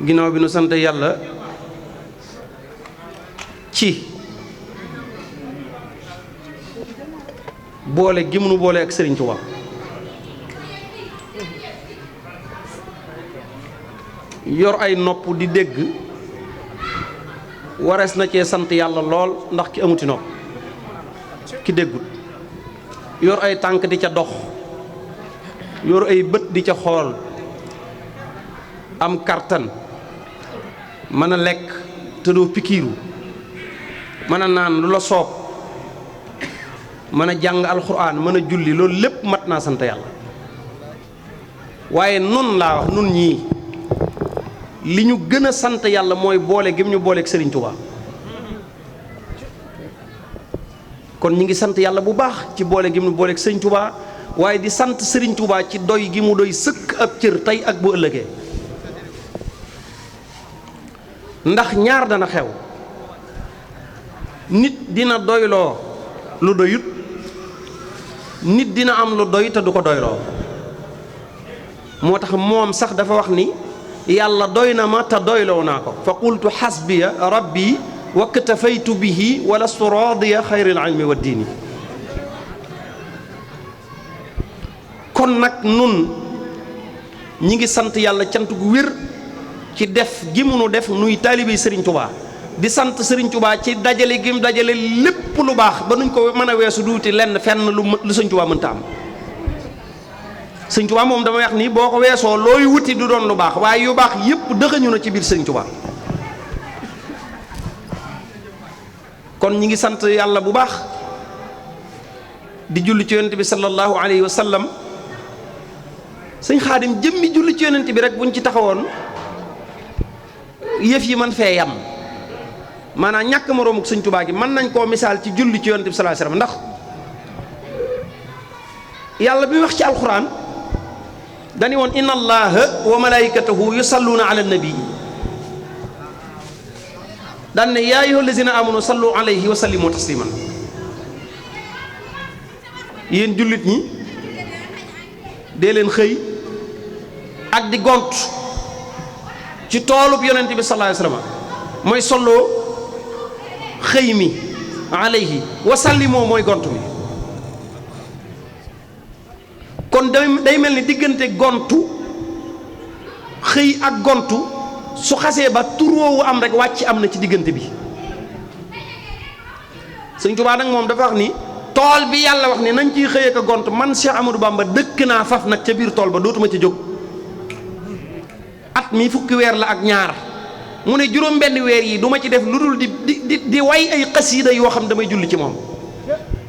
ginnaaw bi nu sant yàlla ci boole gi mu nu boole ak Sëriñ Tuubaa yor ay nopp di dégg warees na cee sant yàlla lool ndax ki amuti nopp ki déggut yor ay tànk di ca dox yor ay bët di ca xool am kartan mën a lekk te doo pikiiru mën a naan lu la soob mën a jàng alxuraan mën a julli loolu lépp mat naa sant yàlla waaye nun laa wax nun ñii li ñu gën a sant yàlla mooy boole gi mu ñu booleeg Sëriñ Tuubaa kon ñi ngi sant yàlla bu baax ci boole gi mu ñu booleeg Sëriñ Tuubaa waaye di sant Sëriñ Tuubaa ci doy gi mu doy sëkk ab cër tey ak bu ëllëgee ndax ñaar dana xew nit dina doyloo lu doyut nit dina am lu doy te du ko doyloo moo tax moom sax dafa wax ni yàlla doy na ma te doyloo naa ko fa qultu xasbiya rabbi waktafaytu bihi wa lastu raadiya xayril ilmi wa diini kon nag nun ñi ngi sant yàlla cant gu wér ci def gi mu nu def nuy taalibe Sëriñ Tuubaa di sant Sëriñ Tuubaa ci dajale gi mu dajale lépp lu baax ba nuñ ko mën a weesu duuti lenn fenn lu Sëriñ Tuubaa mënta am Sëriñ Tuubaa moom dama wax ni boo ko weesoo looy wuti du doon lu baax waaye yu baax yépp dëxëñu na ci biir Sëriñ Tuubaa kon ñi ngi sant yàlla bu baax di julli ci yonent bi sallallahu alayhi wa sallam sëñ Xaadim jëmmi julli ci yonent bi rek buñ ci taxawoon yëf yi man fee yam maanaam ñàkk moroomuk Sëñ Tuubaa gi mën nañ koo misaal ci julli ci yonent bi sallallahu alayhi wasallam ndax yàlla bi wax ci alxuraan dañu woon inna allaha wa malaikatahu yusalluuna ala nabi daan ne yaa ayyuha allazina amanu sallu alayhi wa sallimu tasliman yéen jullit ñi dee leen xëy ak di gont ci toolub yonent bi sallallahu alayhi wasallam mooy solloo xëy mi alayhi wasallimoo mooy gont mi kon day mel ni diggante gontu xëy ak gontu su xasee ba tur woowu am rek wàcc am na ci diggante bi Sëñ Tuubaa nag moom dafa wax ni tool bi yàlla wax ni nañ ciy xëy ak gont man Cheikh Amadou Bamba dëkk naa faf nag ca biir tool ba dootuma ca jóg at mi fukki weer la ak ñaar mu ne juróom benn weer yi duma ci def lu dul di way ay xasiida yoo xam damay julli ci moom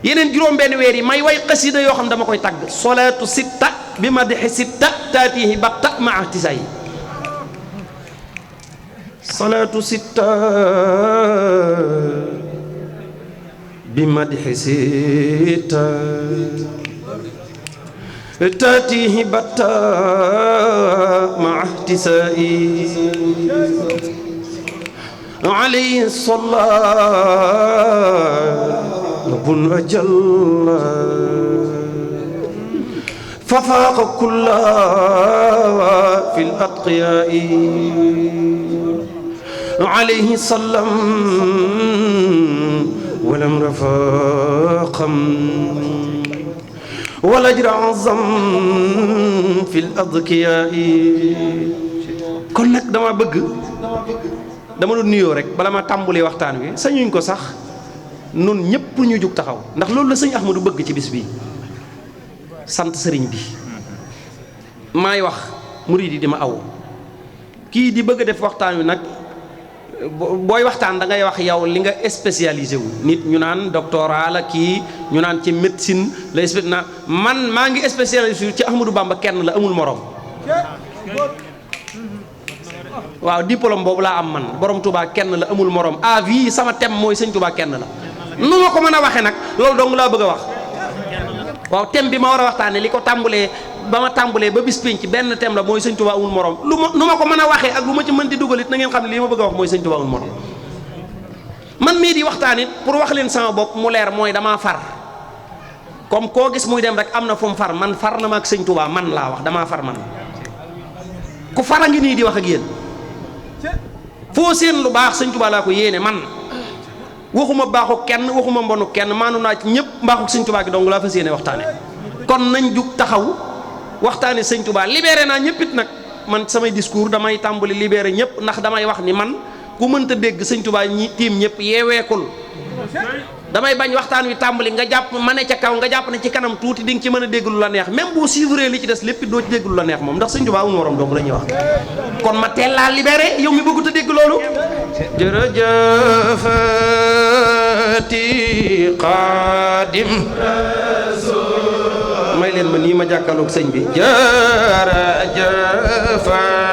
yeneen juróom benn weer yi may way xasiida yoo xam dama koy tagg salaatu sitta bi madhi sitta taatihi batta ma ahtisayi salaatu sitta bi madhi sitta taatihi batta ma ihtisaa'i alayhi salaa rabbun ajalla fafaaqa kulla fil atqiyaa'i alayhi salaam walam rafaqam wal ajra azam fil adkiyaa'i kon nag dama doon nuyoo rek bala ma tàmbulee waxtaan wi sañuñ ko sax nun ñépp ñu jug taxaw ndax loolu la sëñ Ahmadou bëgg ci bis bi sant sëriñ bi maay wax murid yi di ma aw kii di bëgg a def waxtaan wi nag booy waxtaan da ngay wax yow li nga spécialisé wu nit ñu naan doctorat la kii ñu naan ci médecine la na man maa ngi spécialisé wu ci Ahmadou Bamba kenn la amul morom waaw diplôme boobu laa am man borom Touba kenn la amul morom à vie sama thème mooy sëñ Touba kenn la nu ma ko mën a waxee nag loolu dong laa bëgg a wax waaw thème bi ma war a waxtaanee li ko tàmbulee ba ma tàmbulee ba bis pénc benn thème la mooy sëñ Touba amul morom nu ma ko mën a waxee ak lu ma ci mën di dugalit na ngeen xam ne lii ma bëgg a wax mooy sëñ Touba amul morom man mii di waxtaan it pour wax leen sama bopp mu leer mooy damaa far comme koo gis muy dem rek am na fu mu far man far na ma ak sëñ Touba man laa wax damaa far man ku fara ngi nii di wax ak yéen foo seen lu baax sëñ Tuubaa laa ko yéene man waxuma baaxu kenn waxuma mbonu kenn maanu naa ci ñëpp mbaaxu sëñ Tuubaa gi dong laa fas yéene waxtaane kon nañ jug taxaw waxtaane sëñ Tuubaa libéré naa ñëpp it nag man samay discours damay tàmbali libéré ñëpp ndax damay wax ni man ku mënta dégg sëñ Tuubaa ñi tiim ñëpp yeeweekul damay bañ waxtaan wi tàmbali nga jàpp ma ne ca kaw nga jàpp ne ci kanam tuuti di nga ci mën a dégg lu la neex même boo suivre li ci des lépp doo ci dégg lu la neex moom ndax sëñ Tuubaa amul morom dong la ñuy wax kon ma teel laa libéré yow mi bëggut a dégg loolu jërëjëfati Xaadim may leen ma nii ma jàkkaarloog sëñ bi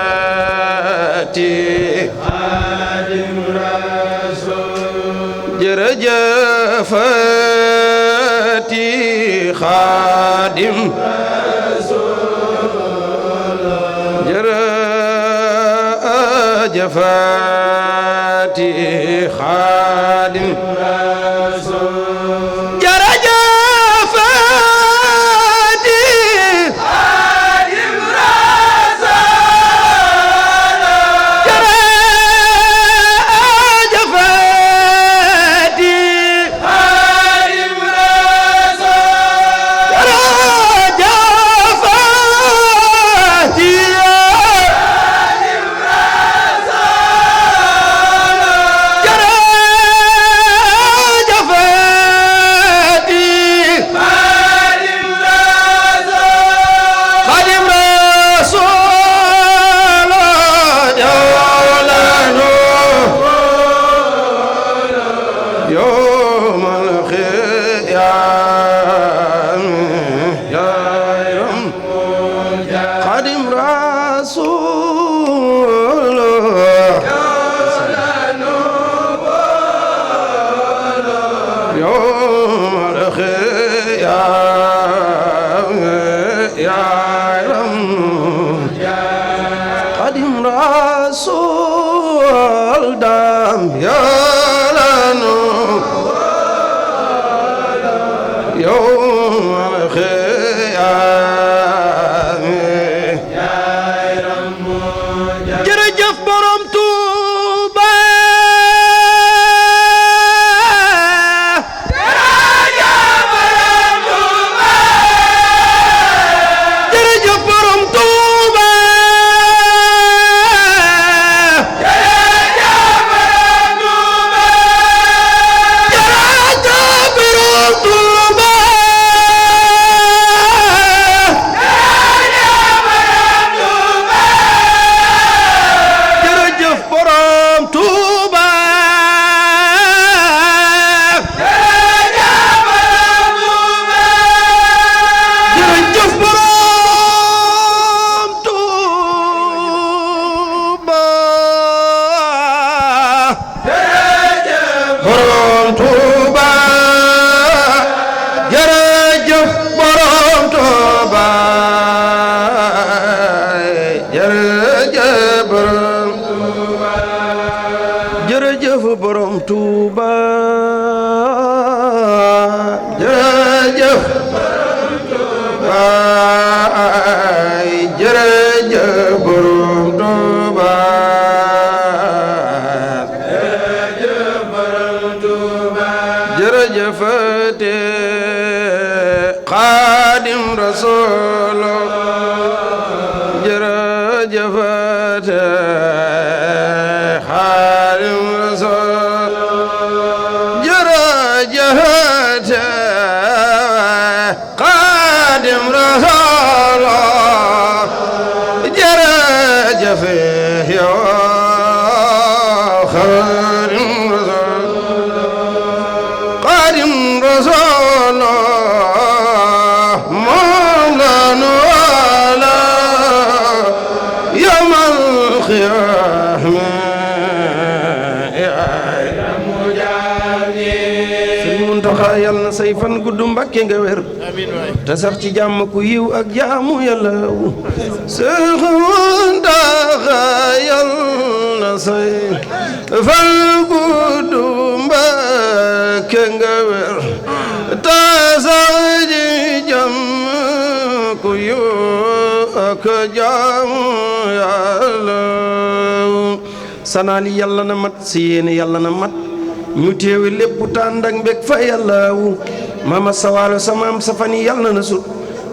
jërëjëfati jërëjëfati Xaadim jërëjëfati Xaadim say fan gudd Mbàkke nga wér te sax ci jàmm ku yiw ak jaamu yàlla Seex Muntaxa yàlla na say fan gudd Mbàkke nga wér te sax ci jàmm ku yiw ak jaamu yàlla sanaali yàlla na mat si yéene yàlla na mat ñu teewe lépp tànd ak mbég fa yàllaawu mama sawaalo samaam safani yàlla na sut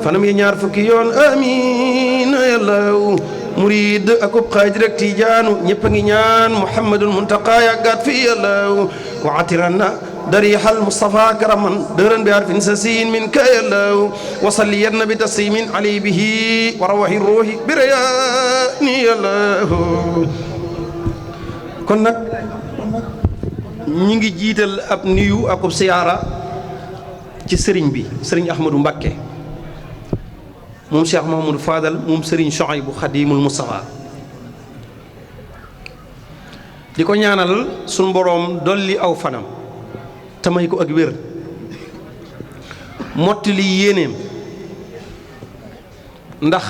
fanam yi ñaar fukki yoon amiin yàllaawu murid akub xaadir ak tijaanu ñëpp a ngi ñaan muhammadul muntaqa yàggaat fi yàllaawu wa atiranna darihal mustafa karaman dëran bi harfin sasin min ka yàllaawu wa salliyanna bi taslimin ali bihi wa rawahi ruuhi bi rayaani yàllaawu kon nag ñi ngi jiital ab nuyu akub siyaara ci sëriñ bi sëriñ Ahmadou Mbakke moom Cheikh Mahamadou Fadal moom sëriñ Chouaïbou Khadimul Moustapha di ko ñaanal suñ boroom dolli aw fanam te may ko ak wér mottali yéeneem ndax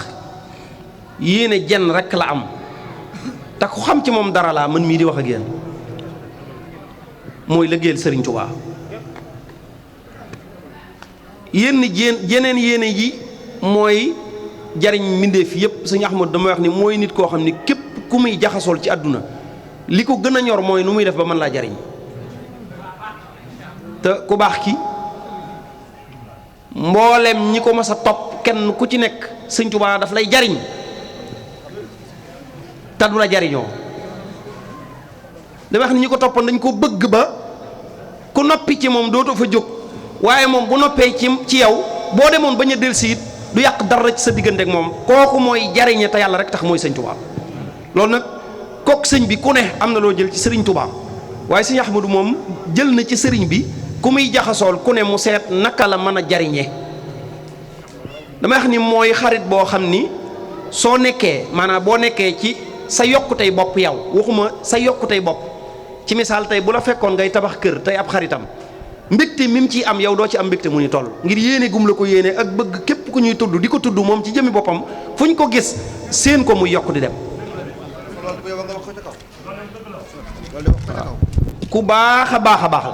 yéene jenn rekk la am te ku xam ci moom dara laa man mii di wax ak yéen mooy liggéeyal sëriñ Touba jeneen yéene ji mooy jariñ mbindeef yépp sëñ Ahmadu dama wax ni mooy nit koo xam ni képp ku muy jaxasool ci àdduna li ko gën a ñor mooy nu muy def ba mën laa jariñ te ku baax ki mboolem ñi ko mas a topp kenn ku ci nekk sëñ Touba daf lay jariñ te du la jariñoo dama wax ni ñi ko toppoon dañ ko bëgg ba ku noppi ci moom dootoo fa jóg waaye moom bu noppee ci yow boo demoon bañ a dellusi it du yàq dara ci sa diggante ak moom kooku mooy jariñe te yàlla rek tax mooy sëñ Touba loolu nag kook sëñ bi ku ne am na loo jël ci sëriñ Touba waaye sëñ Ahmadou moom jël na ci sëriñ bi ku muy jaxasool ku ne mu seet naka la mën a jariñe dama wax ni mooy xarit boo xam ni soo nekkee maanaam boo nekkee ci sa yokkutey bopp yow waxuma sa yokkutey bopp ci misaal tey bu la fekkoon ngay tabax kër tey ab xaritam mbégte mi mu ciy am yow doo ci am mbégte mu ni toll ngir yéene gum la ko yéene ak bëgg képp ku ñuy tudd di ko tudd moom ci jëmmi boppam fu ñu ko gis séen ko muy yokk di dem ku baax a baax la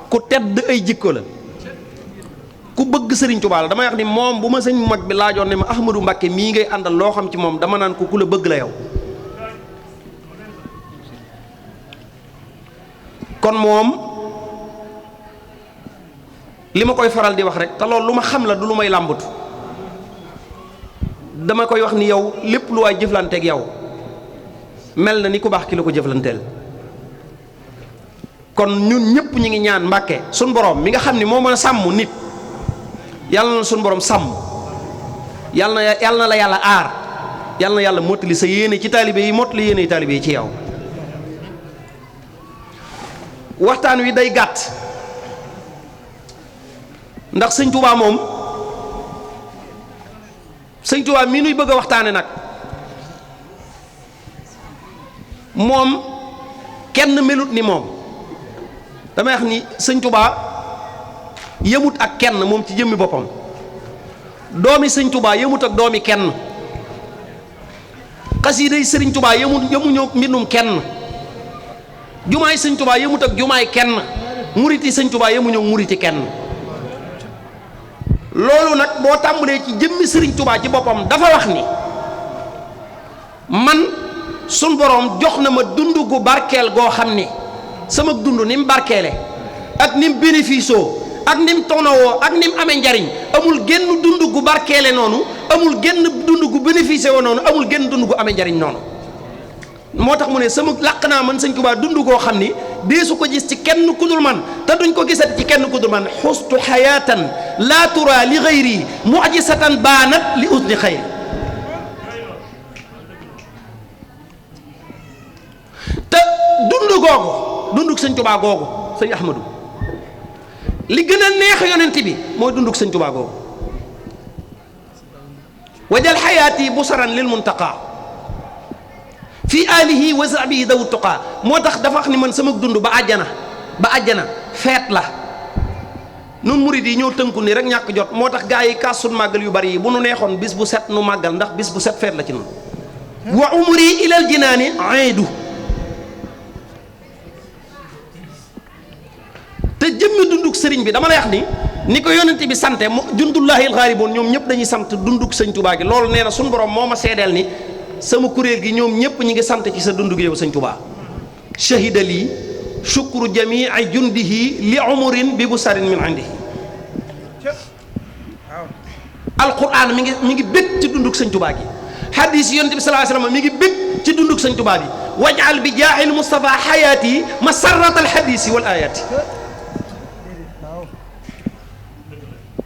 ku tedd ay jikko la ku bëgg sëriñ Touba la damay wax ni moom bu ma sëñ mag bi laajoon ne ma Ahmadou Mbakke mii ngay àndal loo xam ci moom dama naan ko ku la bëgg la yow kon moom li ma koy faral di wax rek te loolu lu ma xam la du lu may làmbatu dama koy wax ni yow lépp lu waay jëflanteeg yow mel na ni ku baax ki la ko jëflanteel kon ñun ñëpp ñi ngi ñaan Mbàkke suñ borom mi nga xam ni moo mën a sàmm nit yàlla na suñ borom sàmm yàlla na la yàlla aar yàlla na yàlla mottali sa yéene ci taalibe yi mottali yéene yi taalibe yi ci yow waxtaan wi day gàtt ndax sëñ Touba moom sëñ Touba mii nuy bëgg a waxtaane nag moom kenn melut ni moom damay wax ni sëñ Touba yëmut ak kenn moom ci jëmmi boppam doomi sëñ Touba yëmut ak doomi kenn xasiiday sëriñ Touba yëmuñoo mbindum kenn jumaay sëñ Touba yëmut ak jumaay kenn muriti sëñ Touba yëmuñoo muriti kenn loolu nag boo tàmbalee ci jëmmi sëriñ Touba ci boppam dafa wax ni man sun borom jox na ma dund gu barkeel goo xam ni sama dund ni mu barkeele ak ni mu bénéfice ak ni mu tonawoo ak ni mu amee njariñ amul genn dund gu barkeele noonu amul genn dund gu bénéfice woo noonu amul genn dund gu amee njariñ noonu moo tax mu ne sama làq naa man sëñ Touba dund goo xam ni deesu ko gis ci kenn ku dul man te duñ ko gisati ci kenn ku dul man xustu xayaatan laa tura li xayri mujisatan baanat li usni xayri te dund googu dunduk sëñ Touba googu sëñ Ahmadou li gën a neex yonent bi mooy dunduk sëñ Touba googu wajal xayaati busaran lil muntaqa fi alihi wa sahbihi daw tuqaa moo tax dafa wax ni man sama dund ba àjjana feet la nun murid yi ñoo tënku ni rek ñàkk jot moo tax gaa yi kaas sun màggal yu bari yi bu nu neexoon bis bu set nu màggal ndax bis bu set feet la ci nun wa umri ilal jinaani aidu te jëmmi dunduk sëriñ bi dama lay wax ni ko yonent bi sante jundullahi alxaariboon ñoom ñëpp dañuy sant dunduk sëñ Tuubaa gi loolu nee na suñu borom moo ma seedeel ni sama kuréel gi ñoom ñëpp ñi ngi sant ci sa dund gi yow sëñ Tuubaa shahida lii shukru jamii jundihi li umurin bi bu sarin min indihi alquran mi ngi bég ci dunduk sëñ Tuubaa gi hadis yonent bi sallallahu alayhi wasallam mi ngi bég ci dunduk sëñ Tuubaa bi waj'al bi jaahil Mustafa xayaati masarrat alhadisi wal ayati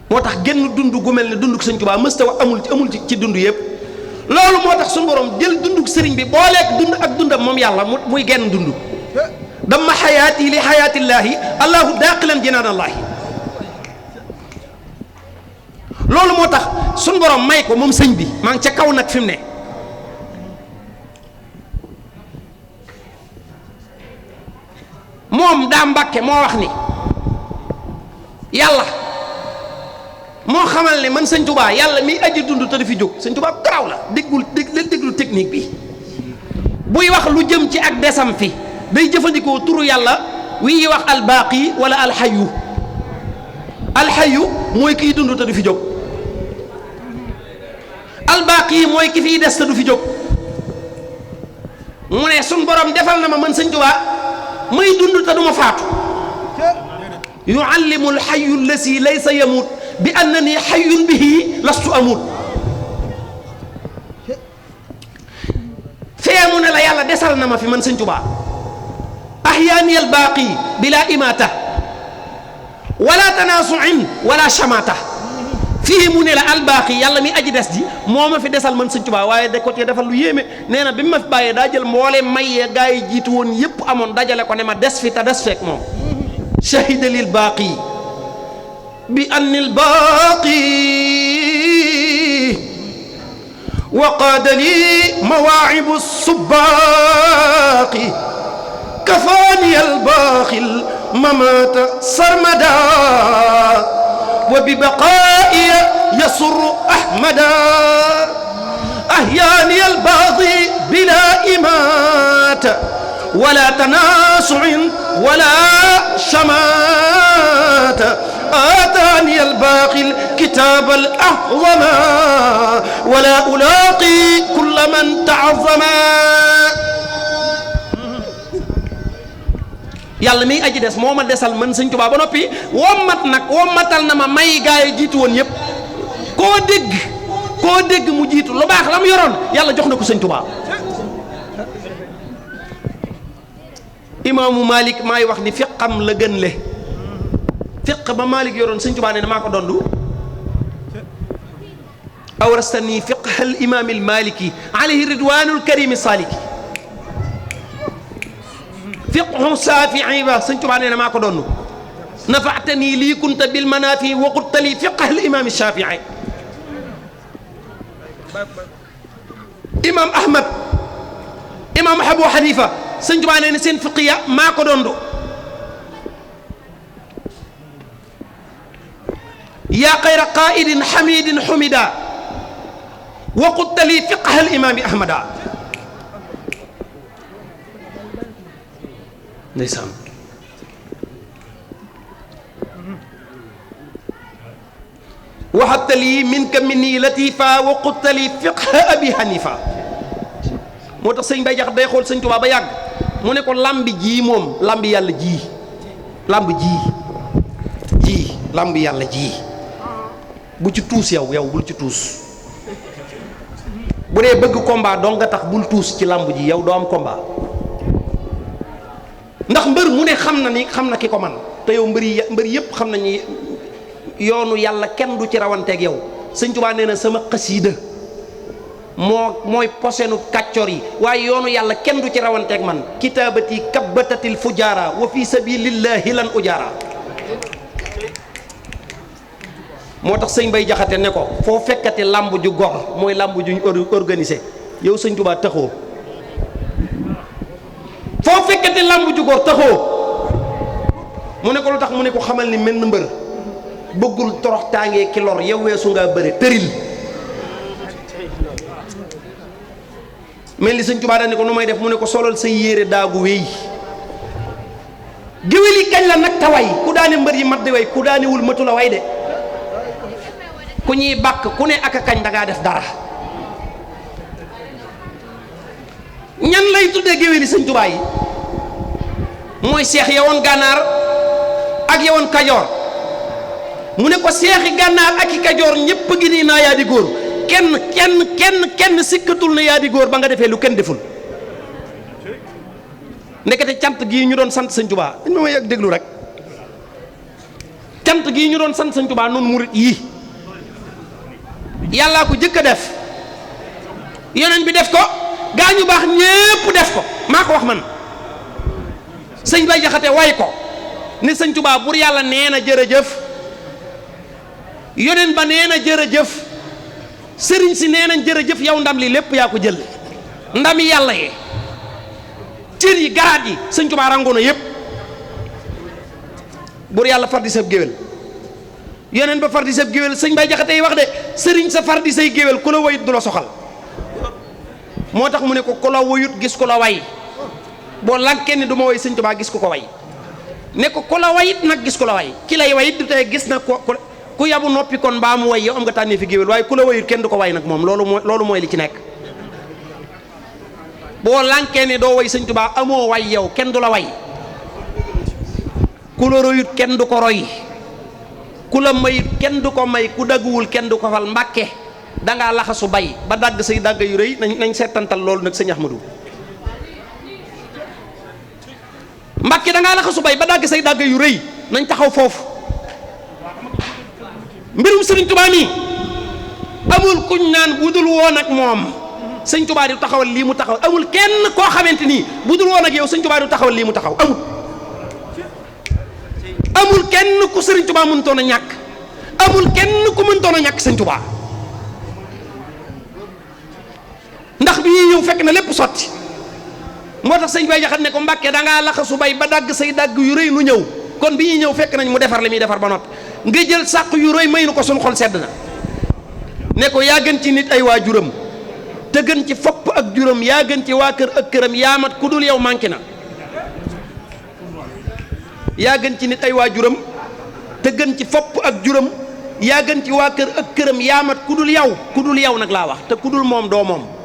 moo tax genn dund gu mel ne dunduk sëñ Tuubaa mësta wax amul ci dund yëpp loolu moo tax suñu borom jël dunduk sëriñ bi booleeg dund ak dundam moom yàlla muy genn dund damma xayaati li xayaatillaahi allahu daaqilan jinaanallaahi loolu moo tax suñu borom may ko moom sëñ bi maa ngi ca kaw nag fi mu ne moom daa Mbàkke moo wax ni yàlla moo xamal ne man sëñ Tuubaa yàlla mi aji dund te du fi jóg sëñ Tuubaa garaaw la déglu technique bi buy wax lu jëm ci ak desam fi day jëfandikoo turu yàlla wi wax albaaqi wala alxayu mooy kiy dund te du fi jóg albaaqi mooy ki fiy des te du fi jóg mu ne suñ borom defal na ma man sëñ Tuubaa may dund te du ma faatu yuallimu alxayu allasi laysa yamut bi annani xayyun bihi lastu amut feemu ne la yàlla desal na ma fi man sëñ Tuubaa ahyaani albaaqi bila imata wala tanaasuin wala shamata fii mu ne la albaaqi yàlla mi aji des ji moo ma fi desal man sëñ Tuubaa waaye da ko ci defal lu yéeme nee na bi ma fi bàyyee daa jël mboole mayee gaa yi jiitu woon yépp amoon dajale ko ne ma des fi te des feek moom shahida lil baaqi bi anni albaaqi wa qaada li mawaa'ibu subbaaqi kafaani albaaqi almamaata sarmada wa bi baqaa'iya yasurru ahmada ahyaani albaaqi bila imaata wala tanaasu'in wala shamaata آتاني الباقي الكتاب الأعظم ولا ألاقي كل من تعظم yàlla miy aji des moo ma desal man sëñ Tuubaa ba noppi wommatal na ma may gaa yi jiitu woon yëpp koo dégg mu jiitu lu baax la mu yoroon yàlla jox na ko sëñ Tuubaa imaamu Malik maay wax ni fiqam la gën le fiq ba Malik yoroon sëñ Tuubaa ne maa ko dondu awrastani fiqhal imaamil maliki alayhi ridwanul karimi saliki fiqhu Saafi'i ba sëñ Tuubaa ne maa ko dondu nafaatani lii kunta bil manaafi wa qultali fiqhal imaami Shaafi'i imaam Ahmad imaam Abu Hanifa sëñ Tuubaa ne seen fiqiya maa ko dondu yaa xayra qaa'idin xamiidin xumida wa qulta lii fiqhal imaami ahmada ndeysaan wahabta lii minka minni latifa wa qulta lii fiqha abi hanifa moo tax sëñ Bay Jax day xool sëñ Tuubaa ba yàgg mu ne ko lambi jii moom lambi yàlla ji lamb yàlla ji bu ci tuus yow bul ci tuus bu dee bëgg combat dong nga tax bul tuus ci làmb ji yow doo am combat ndax mbër mu ne xam na ki ko man te yow mbër yépp xam nañu yoonu yàlla kenn du ci rawanteeg yow sëñ Tuubaa nee na sama xasiida mooy posenu kàccor yi waaye yoonu yàlla kenn du ci rawanteeg man kitaabati kabbatatil fujaara wa fi sabilillahi lan ujaara moo tax sëñ Bay Jaxate ne ko foo fekkati làmb ju gor mooy làmb juñ organisé yow sëñ Tuubaa taxoo foo fekkati làmb ju gor taxoo mu ne ko lu tax mu ne ko xamal ni menn mbër bëggul torox tàngee ki lor yow weesu ngaa bëre tëril mel ni sëñ Tuubaa ne ko nu may def mu ne ko solal say yére daagu wéy géwél yi kañ la nag ta way ku daane mbër yi mat di way ku daanewul matu la way de ku ñuy bàkk ku ne ak a kañ dangaa def dara may tuddee géwéli sëñ Tuubaa yi mooy seex yawoon gànnaar ak yawoon kajoor. mu ne ko seexi gànnaar ak i kajoor ñépp gi nii naa yaa di góor kenn sikkatul na yaa di góor ba nga defee lu kenn deful. ndekete cant gii ñu doon sant sëñ Tuubaa dañ ma may ak déglu rek cant gii ñu doon sant sëñ Tuubaa noonu murit yii yàllaa ko jëkk a def yeneen bi def ko gaa ñu baax ñépp def ko maa ko wax man. sëñ Bay Jaxate way ko ni sëñ Tuubaa bur yàlla nee na jërëjëf yoneen ba nee na jërëjëf sëriñ si nee nañ jërëjëf yow ndam li lépp yaa ko jël ndami yàlla yi cër yi garaat yi sëñ Tuubaa rangoona yépp bur yàlla far di sab géwél yoneen ba far di sab géwél sëñ Bay Jaxate yi wax de sëriñ sa far di say géwél ku la wayut du la soxal moo tax mu ne ko ku la wayut gis ku la way boo lànkee ni du ma way sëñ Tuubaa gis ku ko way ne ko ku la wayit nag gis ku la way ki lay wayit du tey gis na ku yabu noppi kon mbaa mu way yow am nga tànnee fi géwél waaye ku la wayut kenn du ko way nag moom loolu mooy li ci nekk. boo lànkee ne doo way sëñ Tuubaa amoo way yow kenn du la way ku la royut kenn du ko roy ku la mayut kenn du ko may ku dagguwul kenn du ko fal mbàkke dangaa laxasu bay ba dagg say dagg yu rëy nañ seetantal loolu nag sëñ Ahmadu Mbàkke dangaa laxasu bay ba dagg say dagg yu rëy nañ taxaw foofu mbirum sëriñ Tuubaa mi amul kuñ naan budul woon ak moom sëñ Tuubaa di taxawal lii mu taxaw amul kenn koo xamante ni budul woon ak yow sëñ Tuubaa di taxawal lii mu taxaw amul kenn ku sëriñ Tuubaa mënutoon a ñàkk amul kenn ku mënutoon a ñàkk sëñ Tuubaa ndax bi ñuy ñëw fekk na lépp sotti moo tax sëñ Bay Jaxate ne ko Mbàkke dangaa laxasu bay ba dagg say dagg yu rëy nu ñëw kon bi ñuy ñëw fekk nañ mu defar li muy defar ba noppi nga jël sàq yu rëy may nu ko suñu xol sedd na ne ko yaa gën ci nit ay waajuram te gën ci fopp ak juróom yaa gën ci waa kër ak këram yaa mat ku dul yow manqué na yaa gën ci nit ay waajuram te gën ci fopp ak juróom yaa gën ci waa kër ak këram yaa mat ku dul yow nag laa wax te ku dul moom doo moom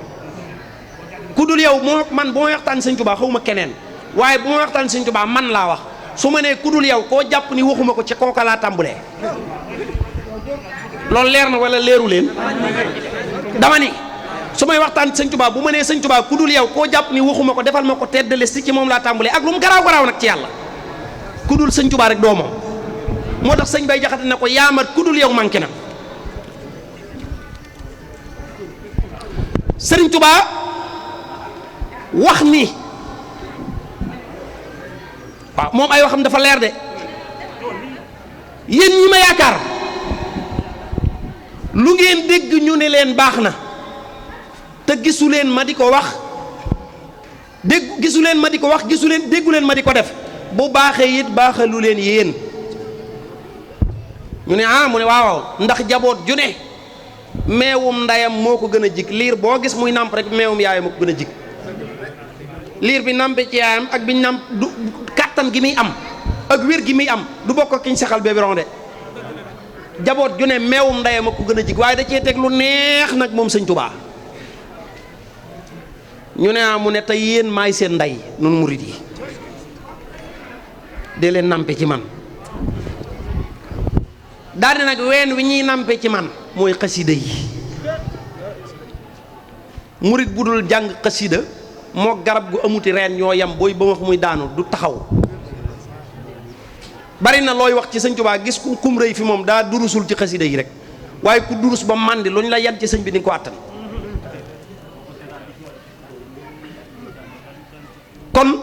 ku dul yow moo man bu ma waxtaan sëñ Tuubaa xawma keneen waaye bu ma waxtaan sëñ Tuubaa man laa wax su ma nee ku dul yow koo jàpp ni waxuma ko ci kooka laa tàmbulee loolu leer na wala leeru leen dama ni su may waxtaan sëñ Tuubaa bu ma nee sëñ Tuubaa ku dul yow koo jàpp ni waxuma ko defal ma ko teddale si ci moom laa tàmbulee ak lu mu garaaw garaaw nag ci yàlla ku dul sëñ Tuubaa rek doo moom moo tax sëñ Bay Jaxate ne ko yaamat ku dul yow manqué na sëriñ Tuubaa wax ni waaw moom ay waxam dafa leer de yéen ñi ma yaakaar lu ngeen dégg ñu ne leen baax na te gisu leen ma di ko wax gisu leen ma di ko wax déggu leen ma di ko def bu baaxee it baaxalu leen yéen ñu ne mu ne waaw ndax jaboot ju ne meewum ndayam moo ko gën a jig liir boo gis muy nàmp rek meewum yaayam moo ko gën a jig liir bi nàmpe ci yaayam ak bi nàmp du kàttan gi muy am ak wér gi muy am du bokk ak kiñ saxal biberon de jaboot ju ne meewum ndayam a ko gën a jig waaye da cee teg lu neex nag moom sëñ Tuubaa ñu ne mu ne tey yéen maay seen nday nun murit yi de leen nampe ci man daal di nag ween wi ñuy nampe ci man mooy xasida yi murit bu dul jàng xasida moo garab gu amuti reen ñoo yam booy ba wax muy daanu du taxaw bari na looy wax ci sëñ Tuubaa gis ku kum rëy fi moom daa durusul ci xasida yi rek waaye ku durus ba màndi lu ñu la yan ci sëñ bi di nga ko àttan kon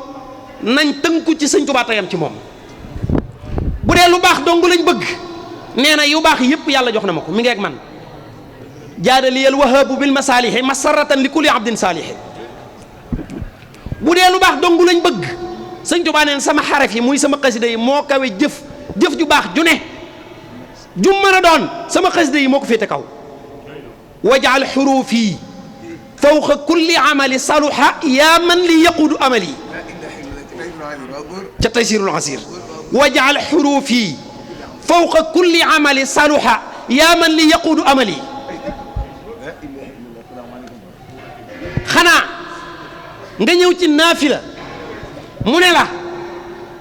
nañ tënku ci sëñ Tuubaa tayam ci moom bu dee lu baax dong lañ bëgg nee na yu baax yépp yàlla jox na ma ko mi ngi ak man jaadaliyal wahaabu bil masaalihi masaratan li kulli abdin saalihi bu dee lu baax dong lañ bëgg sëñ Tuubaa neen sama xaraf yi muy sama xasida yi moo kawe jëf ju baax ju ne jum mën a doon sama xasida yi moo ko féete kaw wajaal xuruufi fawqa kulli amali saluha yaa man li yaquudu amali ca taysirul asir wajaal xuruufi fawqa kulli amali saluha yaa man li yaquudu amali xanaa nga ñëw ci naafila mu ne la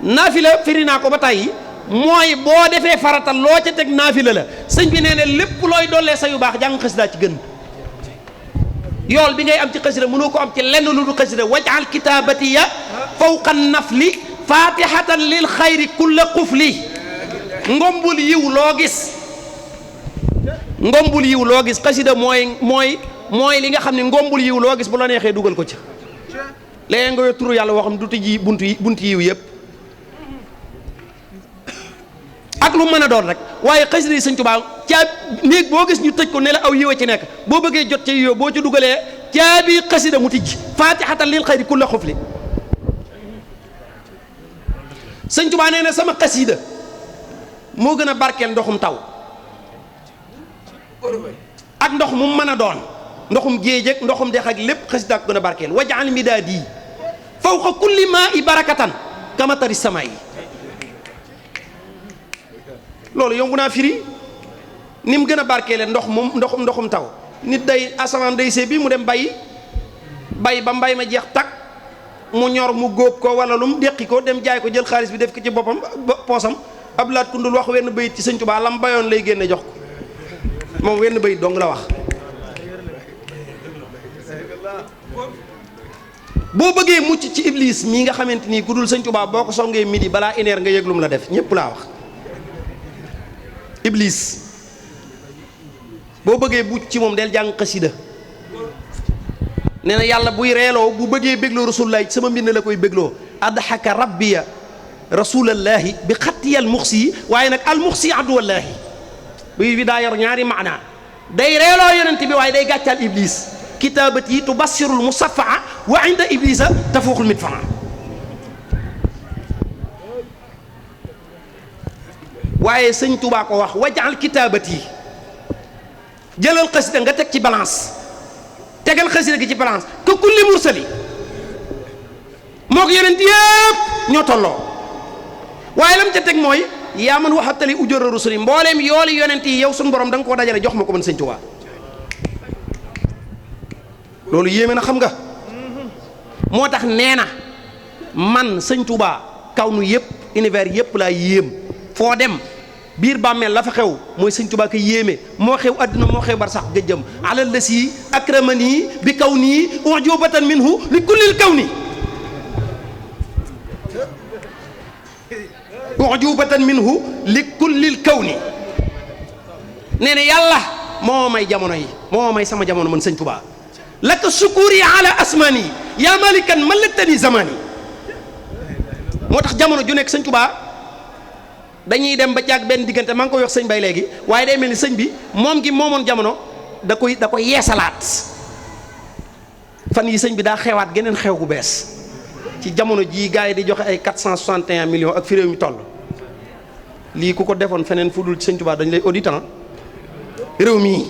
naafila firi naa ko ba tàyyi mooy boo defee farata loo ca teg naafila la sëñ bi nee ne lépp looy dollee sa yu baax jàng xasida ci gën yool bi ngay am ci xasida mënoo ko am ci lenn lu du xasida waj'al kitaabatiya fawqa nafli fatihatan lil xayri kulla qufli ngombul yiw loo gis xasida mooy li nga xam ne ngombul yiw loo gis bu la neexee dugal ko ci léegi nga turu yàlla woo xam du tëji buntu yiw yëpp ak lu mën a doon rek waaye xasida yi sëñ Tuubaa néeg boo gis ñu tëj ko ne la aw yiw a ci nekk boo bëggee jot ci yiw boo ci dugalee caabi xasida mu tijji fatihatan lil xayri kulla xufli sëñ Tuubaa nee na sama xasida moo gën a barkeel ndoxum taw ak ndox mu mën a doon ndoxum géej ak ndoxum dex ak lépp xasida ak gën a barkeel waj'al midaadi fawqa kulli maa'i barakatan kamatari sama yi loolu yomb naa firi ni mu gën a barkeele ndoxum taw nit day asamaan day see bi mu dem bay ba mbay ma jeex takk mu ñor mu góob ko wala lum déqi ko dem jaay ko jël xaalis bi def ko ci boppam poosam ab laat kundul wax wenn bayit ci sëñ Tuubaa lam bayoon lay génne jox ko moom wenn bayit dong la wax boo bëggee mucc ci iblis mii nga xamante nii ku dul sëñ Tuubaa boo ko songee midi balaa une heure nga yëg lum la def ñépp laa wax iblis boo bëggee bucc ci moom del jàng xasida nee na yàlla buy reeloo bu bëggee bégloo rasulullahi sama mbind la koy bégloo adhaka rabbiya rasulallahi bi xattiyal muxsi yi waaye nag al muxsi aduwallahi bi daa yor ñaari maana day reeloo yonent bi waaye day gàccaal iblis kitaabati tubassirul musafaa wa inda iblisa tafuuxul midfaa waaye sëñ Tuubaa ko wax waj'al kitaabati jëlal xasida nga teg ci balance tegal xasida gi ci balance que kulli mursali moo ko yonent yëpp ñoo tolloo waaye lam ca teg mooy yaa man waxatali ujura rusuli mbooleem yooli yonent yi yow suñu borom da nga koo dajale jox ma ko man sëñ Tuubaa loolu yéeme na xam nga moo tax nee na man sëñ Tuubaa kaw nu yëpp univers yëpp laa yéem foo dem biir bàmmeel la fa xew mooy sëñ Tuubaa ko yéeme moo xew àdduna moo xew bar sax gëjjëm alal la si akramani bi kaw nii ujubatan minhu li kullil kaw ni ujubatan minhu li kullil kaw ni nee na yàlla moo may jamono yi moo may sama jamono man sëñ Tuubaa laka sukuri ala asmani yaa malikan malaktani zamani moo tax jamono ju nekk sëñ Tuubaa dañuy dem ba caag benn diggante maa ngi koy wax sëñ bay léegi waaye day mel ni sëñ bi moom gi moomoon jamono da koy yeesalaat fan yi sëñ bi daa xewaat geneen xew gu bees ci jamono jii gars yi di joxe ay 461 millions ak fi réew mi toll lii ku ko defoon feneen fu dul sëñ Tuubaa dañ lay auditant réew mii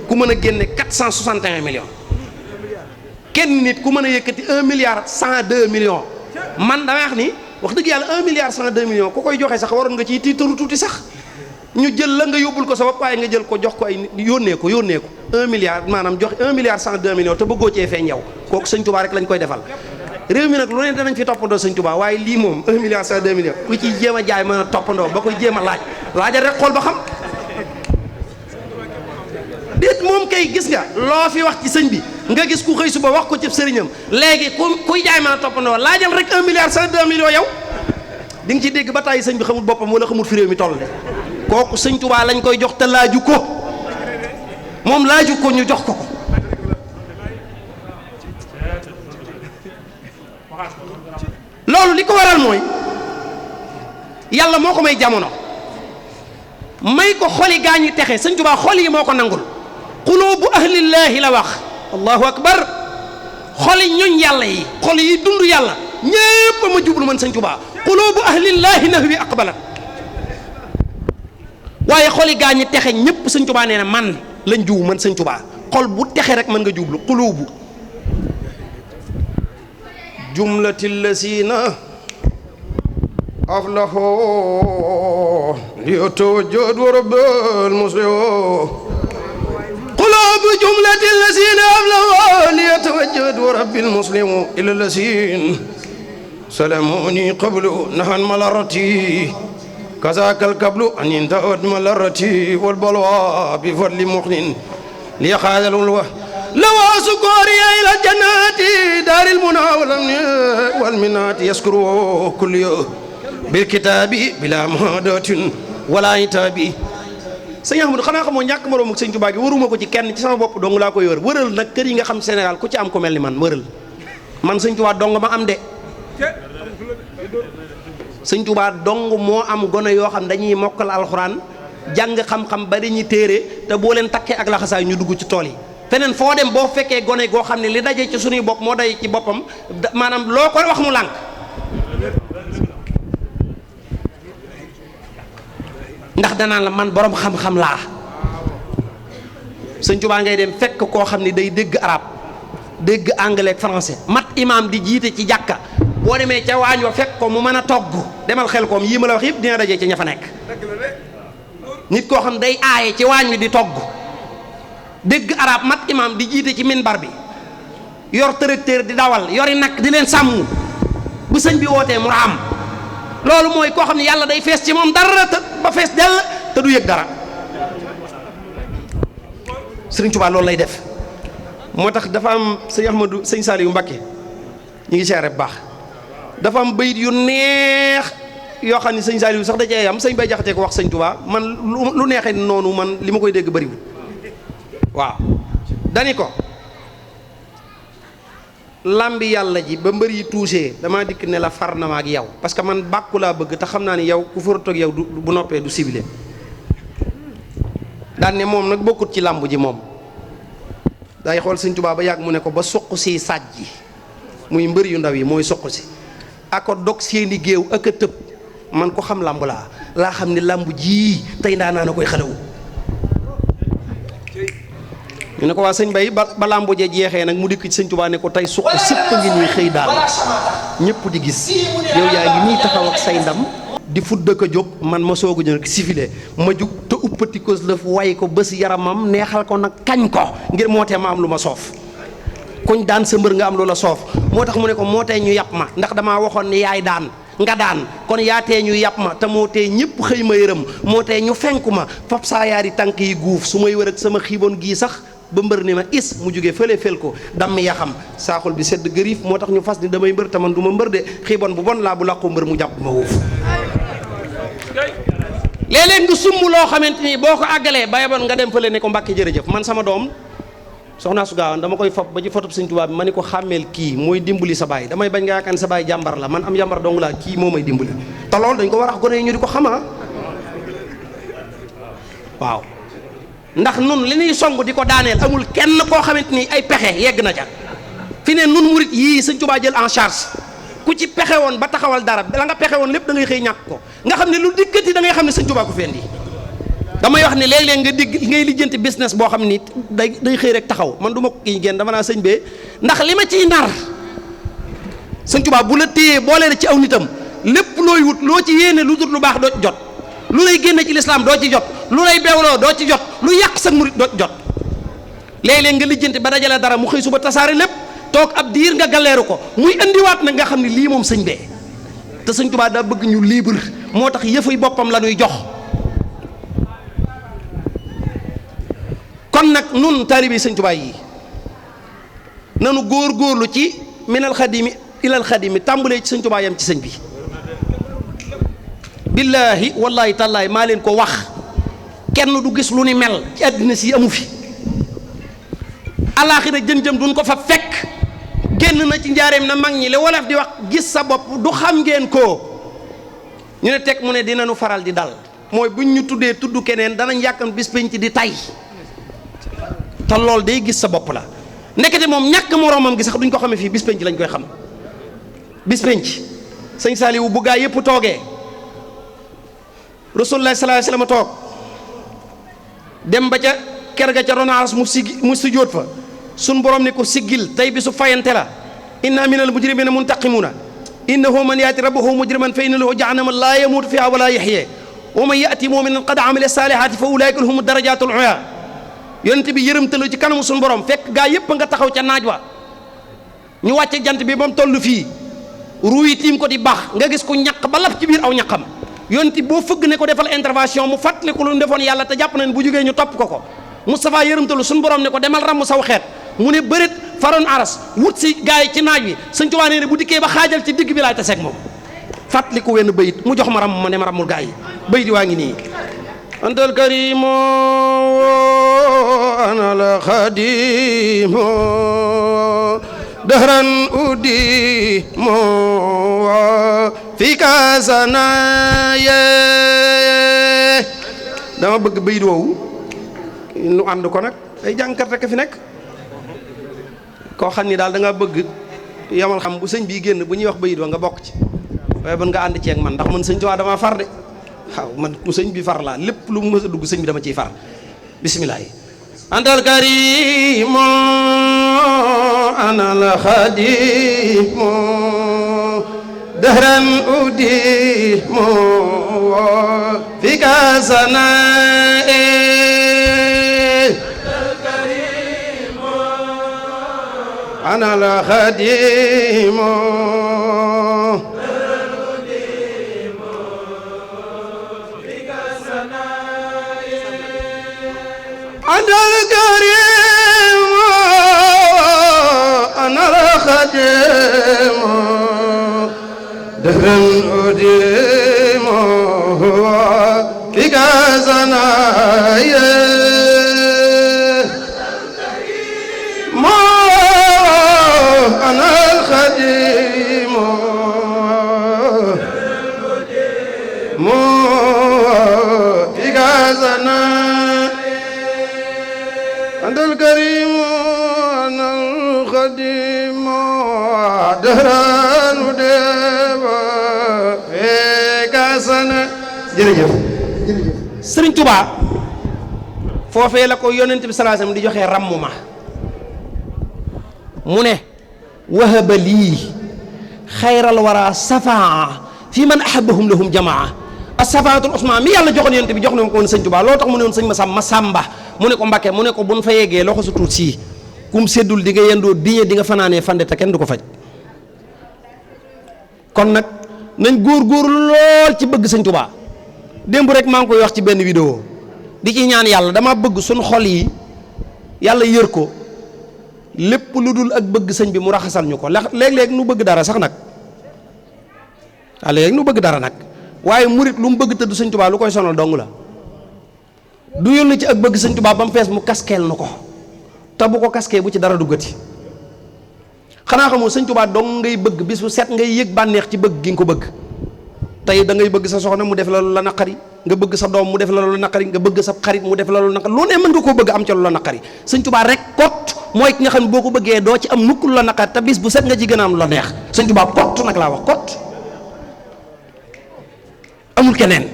ku mën a génne 461 millions kenn nit ku mën a yëkkati 1 milliard 102 millions man damay wax ni wax dëgg yàlla 1 milliard 102 millions ku koy joxe sax waroon nga ciy tiitaru tuuti sax ñu jël la nga yóbbul ko sa bopp waaye nga jël ko jox ko ay yónnee ko 1 milliard maanaam joxe 1 milliard 102 millions te bëggoo cee feeñ yow kooku sëñ Tuubaa rek lañ koy defal réew mi nag lu ne danañ fi toppandoo sëñ Tuubaa waaye lii moom 1 milliard 102 millions ku ciy jéem a jaay mën a toppandoo ba koy jéem a laajal rek xool ba xam déet moom kay gis nga loo fi wax ci sëñ bi nga gis ku xëy suba wax ko ci sëriñam léegi kuy jaay mën a toppandoo laajal rek 1 milliard 102 millions yow di nga ci dégg ba tàyyi sëñ bi xamul boppam wala xamul fi réew mi toll de kooku sëñ Tuubaa lañ koy jox te laaju ko moom laaju ko ñu jox ko ko loolu li ko waral mooy yàlla moo ko may jamono may ko xoli gaañu texe sëñ Tuubaa xol yi moo ko nangul qulubu ahlillaahi la wax allahu akbar xoli ñoñ yàlla yi xol yi dund yàlla ñépp ma jublu man sëñ Tuubaa qulubu ahlillaahi nahwi aqbalat waaye xoli gaañu texe ñépp sëñ Tuubaa nee na man lañ juw man sëñ Tuubaa xol bu texe rek mën nga jublu qulubu jumlatil lazina aflahu liyatawajjad wa rabbal muslimin qulub بجملة الذين أبلغوا ليتوجد رب المسلم إلى الذين سلموني قبل نهن ملرتي كذاك القبل أن ينتهد ملرتي والبلوى بفضل مخن ليخاذل الوه لو سكوري إلى الجنات دار المنى والمنات يسكروا كل يوم بالكتاب بلا مهادة ولا عتاب. sëñ Ahmadou xanaa xamoo ñàkk moroom ak sëñ Tuubaa gi waruma ko ci kenn ci sama bopp dong laa koy wër wëral nag kër yi nga xam Sénégal ku ci am ko mel ni man wëral man sëñ Tuubaa dong ma am de sëñ Tuubaa dong moo am gone yoo xam dañuy mokkal alxuraan jàng xam-xam ba dañuy téere te boo leen takkee ak laxasaay ñu dugg ci tool yi feneen foo dem boo fekkee gone goo xam ne li daje ci suñuy bopp moo daje ci boppam maanaam loo ko wax mu lànk ndax danaan la man borom xam-xam laa. sëñ Tuubaa ngay dem fekk koo xam ne day dégg arab dégg anglais ak français mat imaam di jiite ci jàkka boo demee ca waañ wa fekk ko mu mën a togg demal xel koom yii ma la wax yëpp dina dajee ci ña fa nekk. nit koo xam day aaye ci waañ wi di togg dégg arab mat imaam di jiite ci minbar bi yor tracteur di dawal yori nag di leen sàmm bu sëñ bi wootee mu raam loolu mooy koo xam ne yàlla day fees ci moom dara te ba fees dell te du yëg dara. Sëriñ Tuubaa loolu lay def moo tax dafa am sëñ Ahmadou sëñ Saliou Mbacké ñu ngi seere bu baax dafa am bayit yu neex yoo xam ne sëñ Saliou sax da cee am sëñ Bay Jaxate ko wax sëñ Tuubaa man lu neexee noonu man li ma koy dégg bëriwul waaw dani ko lambi yàlla ji ba mbër yi tuusee damaa dikk ne la far na ma ak yow parce que man bàkku laa bëgg te xam naa ne yow ku farat ak yow bu noppee du ciblé daan ne moom nag bokkut ci làmb ji moom day xool sëñ Tuubaa ba yàgg mu ne ko ba suq si sàjji muy mbër yu ndaw yi mooy suq si ako dog seeni géew ak a tëb man ko xam làmb laa xam ne làmb jii tey ndaa naa na koy xalewu ñu ne ko waa sëñ Bay ba làmb ja jeexee nag mu dikk ci sëñ Tuubaa ne ko tey suq sëpp ngi nii xëy daal ñëpp di gis yow yaa ngi nii taxaw ak say ndam di fudd ko jóg man ma soog a ñëw sifile ma jug te uppati ko lëf way ko bés yaramam neexal ko nag kañ ko ngir moo tee ma am lu ma soof kuñ daan sa mbër nga am lu la soof moo tax mu ne ko moo tee ñu yàpp ma ndax damaa waxoon ni yaay daan nga daan kon yaa tee ñu yàpp ma te moo tee ñëpp xëy ma yërëm moo tee ñu fenku ma fab saa yaari tànk yi guuf su may wër ak sama xiiboon gii sax ba mbër ni ma is mu jógee fële fel ko damm yaxam saaxul bi sedd gëriif moo tax ñu fas ni damay mbër te man du ma mbër de xiiboon bu bon laa bu làqu mbër mu jàpp ma wuuf léeg-léeg nga sumb loo xamante ni boo ko àggalee ba yeboon nga dem fële ne ko Mbàkke jërëjëf man sama doom soxna su gaawan dama koy fab ba ci fotob Sëñ Tuubaa bi ma ni ko xàmmeel kii mooy dimbali sa baay damay bañ nga yaakaar ne sa baay jàmbar la man am jàmbar dong laa kii moo may dimbali te loolu dañ ko war a gone yi ñu di ko xamaa waaw ndax nun li ñuy song di ko daaneel amul kenn koo xamante ni ay pexe yegg na ca fi ne nun murit yii Sëñ Tuubaa jël en charge ku ci pexe woon ba taxawal dara la nga pexe woon lépp da ngay xëy ñàkk ko nga xam ne lu dikkati da ngay xam ne Sëñ Tuubaa ko fendi damay wax ne léeg-léeg nga digg ngay lijjanti business boo xam ni day xëy rek taxaw man du ma ko kii génn dama naa sëñ bee ndax li ma ciy nar Sëñ Tuubaa bu la téyee boole la ci aw nitam lépp looy wut loo ci yéene lu dul lu baax doo ci jot lu lay génne ci lislaam doo ci jot lu lay bewloo doo ci jot lu yàq sa murit doo ci jot léeg-léeg nga lijjanti ba dajale dara mu xëy suba tasaare lépp toog ab diir nga galeeru ko muy indiwaat nag nga xam ne lii moom sëñ bee te Sëñ Tuubaa daa bëgg ñu libre moo tax yëfay boppam la ñuy jox kon nag nun taalibe Sëñ Tuubaa yi nanu góor-góorlu ci minal xadimi ilal xadimi tàmbalee ci Sëñ Tuubaa yam ci sëñ bi billaahi wallaahi tallaahi maa leen ko wax kenn du gis lu ni mel ci àddina si amu fi alaaxira jën-jëm duñ ko fa fekk génn na ci njaareem na mag ñi li wolof di wax gis sa bopp du xam ngeen ko ñu ne teg mu ne dinañu faral di dal mooy buñ ñu tuddee tudd keneen danañ yàkkam bis penc di tay te lool day gis sa bopp la nekkete moom ñàkk moroomam gi sax duñ ko xamee fii bis penc lañ koy xam bis penc sëñ Saliou bu gaa yëpp toogee Rasulullah sallallahu alayhi wasallam toog dem ba ca ker ga ca ronaas mu sujjóot fa sun borom ne ko siggil tey bi su fayante la inna minal mujrimina muntaqimuna innahu man yaati rabbahu mujriman fa inna lahu jahannama la yamutu fiha wala yaxya wa man yaati muminan qad amila salihati fa ulaika lahum darajatul ulya yonent bi yërëmtalu ci kanamu suñu borom fekk gaa yépp nga taxaw ca naaj wa ñu wàcce jant bi ba mu toll fii ruu yi tiim ko di baax nga gis ko ñaq ba lap ci biir aw ñaqam yonent boo fëgg ne ko defal intervention mu fàttali ko lu mu defoon yàlla te jàpp nañ bu jógee ñu topp ko Moustapha yërëmtalu suñu borom ne ko demal ramm saw xeet mu ne bëreet faroon aras wut si gaa yi ci naaj wi sëñ Tuubaa nee ne bu dikkee ba xaajal ci digg bi laay taseeg moom fàttali ko wenn bayit mu jox ma ramm ma ne ma rammul gaa yi bayit waa ngi nii antal karimu ana la xadimu dahran udi mo fi kasanaye dama bëgg bayit woowu nu ànd ko nag ay jàngkat rek fi nekk koo xam ni daal da nga bëgg yamal xam bu sëñ bii génn bu ñuy wax bayit wa nga bokk ci waaye ban nga ànd ceeg man ndax man sëñ Tuubaa dama far de waaw man ku sëñ bi far laa lépp lu mu mës a dugg sëñ bi dama ciy far bismillah antal karimu ana la xadimu dahran udimu fi kasanae ana la xadimu أنا الكريم أنا الخديم دهرا أديم فيك زنايا أنا الخديم فيك زنايا أنت الكريم أنا الخديم دهرا وديب فيك سنة jërëjëf Sëriñ Tuubaa foofee la ko yonent bi sallallahu alayhi wasallam di joxe ramm ma mu ne wahaba lii xayral wara safaa fi man ahabbahum lahum jamaa as-safaatul usma mi yàlla joxoon yonent bi jox na ko woon Sëriñ Tuubaa loolu tax mu ne woon sëñ ma sàmba mu ne ko Mbàkke mu ne ko buñ fa yeggee loxo su tuut sii kum séddul di nga yendoo diñe di nga fanaanee fande te kenn du ko faj kon nag nañ góor-góorlu lool ci bëgg sëñ Tuubaa démb rek maa ngi koy wax ci benn vidéo di ci ñaan yàlla dama bëgg suñ xol yi yàlla yër ko lépp lu dul ak bëgg sëñ bi mu raxasal ñu ko léeg-léeg nu bëgg dara sax nag waaw léeg nu bëgg dara nag waaye murit lu mu bëgg tëdd sëñ Tuubaa lu koy sonal dong la du yónni ci ak bëgg sëñ Tuubaa ba mu fees mu kaskeel na ko te bu ko kaskee bu ci dara duggati xanaa xamoo sëñ Tuubaa dong ngay bëgg bis bu set ngay yëg bànneex ci bëgg gi nga ko bëgg tey da ngay bëgg sa soxna mu def la lu la naqari nga bëgg sa doom mu def la lu la naqari nga bëgg sa xarit mu def la lu la naqari lu ne mën nga koo bëgg am ca lu la naqari sëñ Tuubaa rek kot mooy ki nga xam ne boo ko bëggee doo ci am mukk lu la naqari te bis bu set nga ci gën a am lu la neex sëñ Tuubaa kot nag laa wax kot amul keneen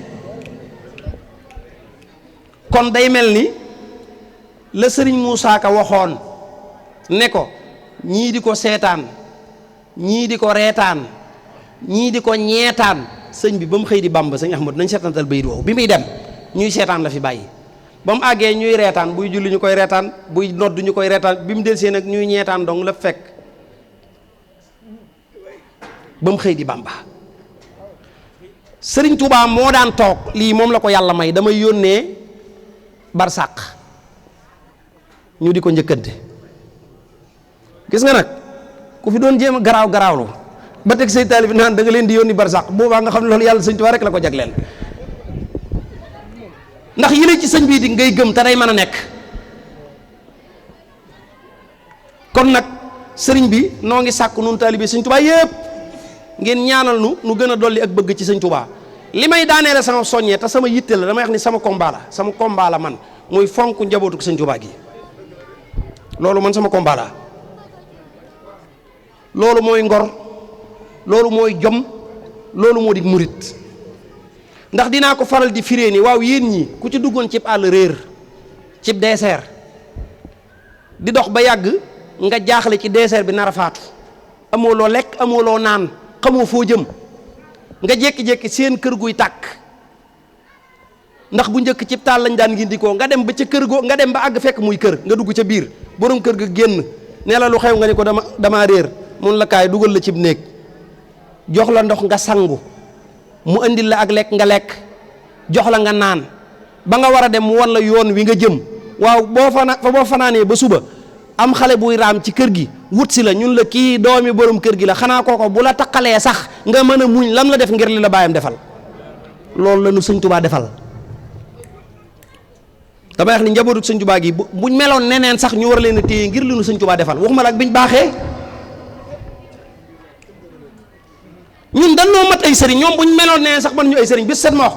kon day mel ni la sëriñ Moussa Ka waxoon ne ko ñii di ko seetaan ñii di ko reetaan ñii di ko ñeetaan sëñ bi ba mu xëy di Bàmba sëñ Ahmadu nañ seetantal bayit woowu bi muy dem ñuy seetaan la fi bàyyi ba mu àggee ñuy reetaan buy julli ñu koy reetaan buy nodd ñu koy reetaan bi mu delsee nag ñuy ñeetaan dong la fekk ba mu xëy di Bàmba sëriñ Touba moo daan toog lii moom la ko yàlla may damay yónnee barsàq ñu di ko njëkkante gis nga nag ku fi doon jéem a garaawlu ba teg say taalibe naan da nga leen di yónni barsàq boobaa nga xam ne loolu yàlla sëñ Tuubaa rek la ko jagleel ndax yële ci sëñ bii di ngay gëm te day mën a nekk kon nag sëriñ bi noo ngi sàkk nun taalibe sëñ Tuubaa yépp ngeen ñaanal nu gën a dolli ak bëgg ci sëñ Tuubaa li may daaneele sama soññee te sama yitte la damay wax ni sama combat la man muy fonk njabootu sëñ Tuubaa gi loolu man sama combat la loolu mooy ngor loolu mooy jom loolu moo di murit ndax dinaa ko faral di firee ni waaw yéen ñi ku ci duggoon cib àll réer cib désert di dox ba yàgg nga jaaxle ci désert bi nar a faatu amoo loo lekk amoo loo naan xamoo foo jëm nga jékki-jékki seen kër guy tàkk ndax bu njëkk ci taal lañ daan gindikoo nga dem ba ca kër goo nga dem ba àgg fekk muy kër nga dugg ca biir borom kër ga génn nee la lu xew nga ni ko damaa réer mun la kaay dugal la cib néeg jox la ndox nga sangu mu andil la ak lekk nga lekk jox la nga naan ba nga war a dem mu wan la yoon wi nga jëm waaw boo fanaanee ba suba am xale buy raam ci kër gi wut si la ñun la kii doomi borom kër gi la xanaa kooko bu la taqalee sax nga mën a muñ lam la def ngir li la baayam defal loolu la nu sëñ Tuubaa defal. damay wax ni njabootu sëñ Tuubaa gi buñ meloon neneen sax ñu war leen a téye ngir li nu sëñ Tuubaa defal waxuma la ak biñ baaxee ñun dañoo mat ay sëriñ ñoom buñ meloon neneen sax man ñu ay sëriñ bis set ma wax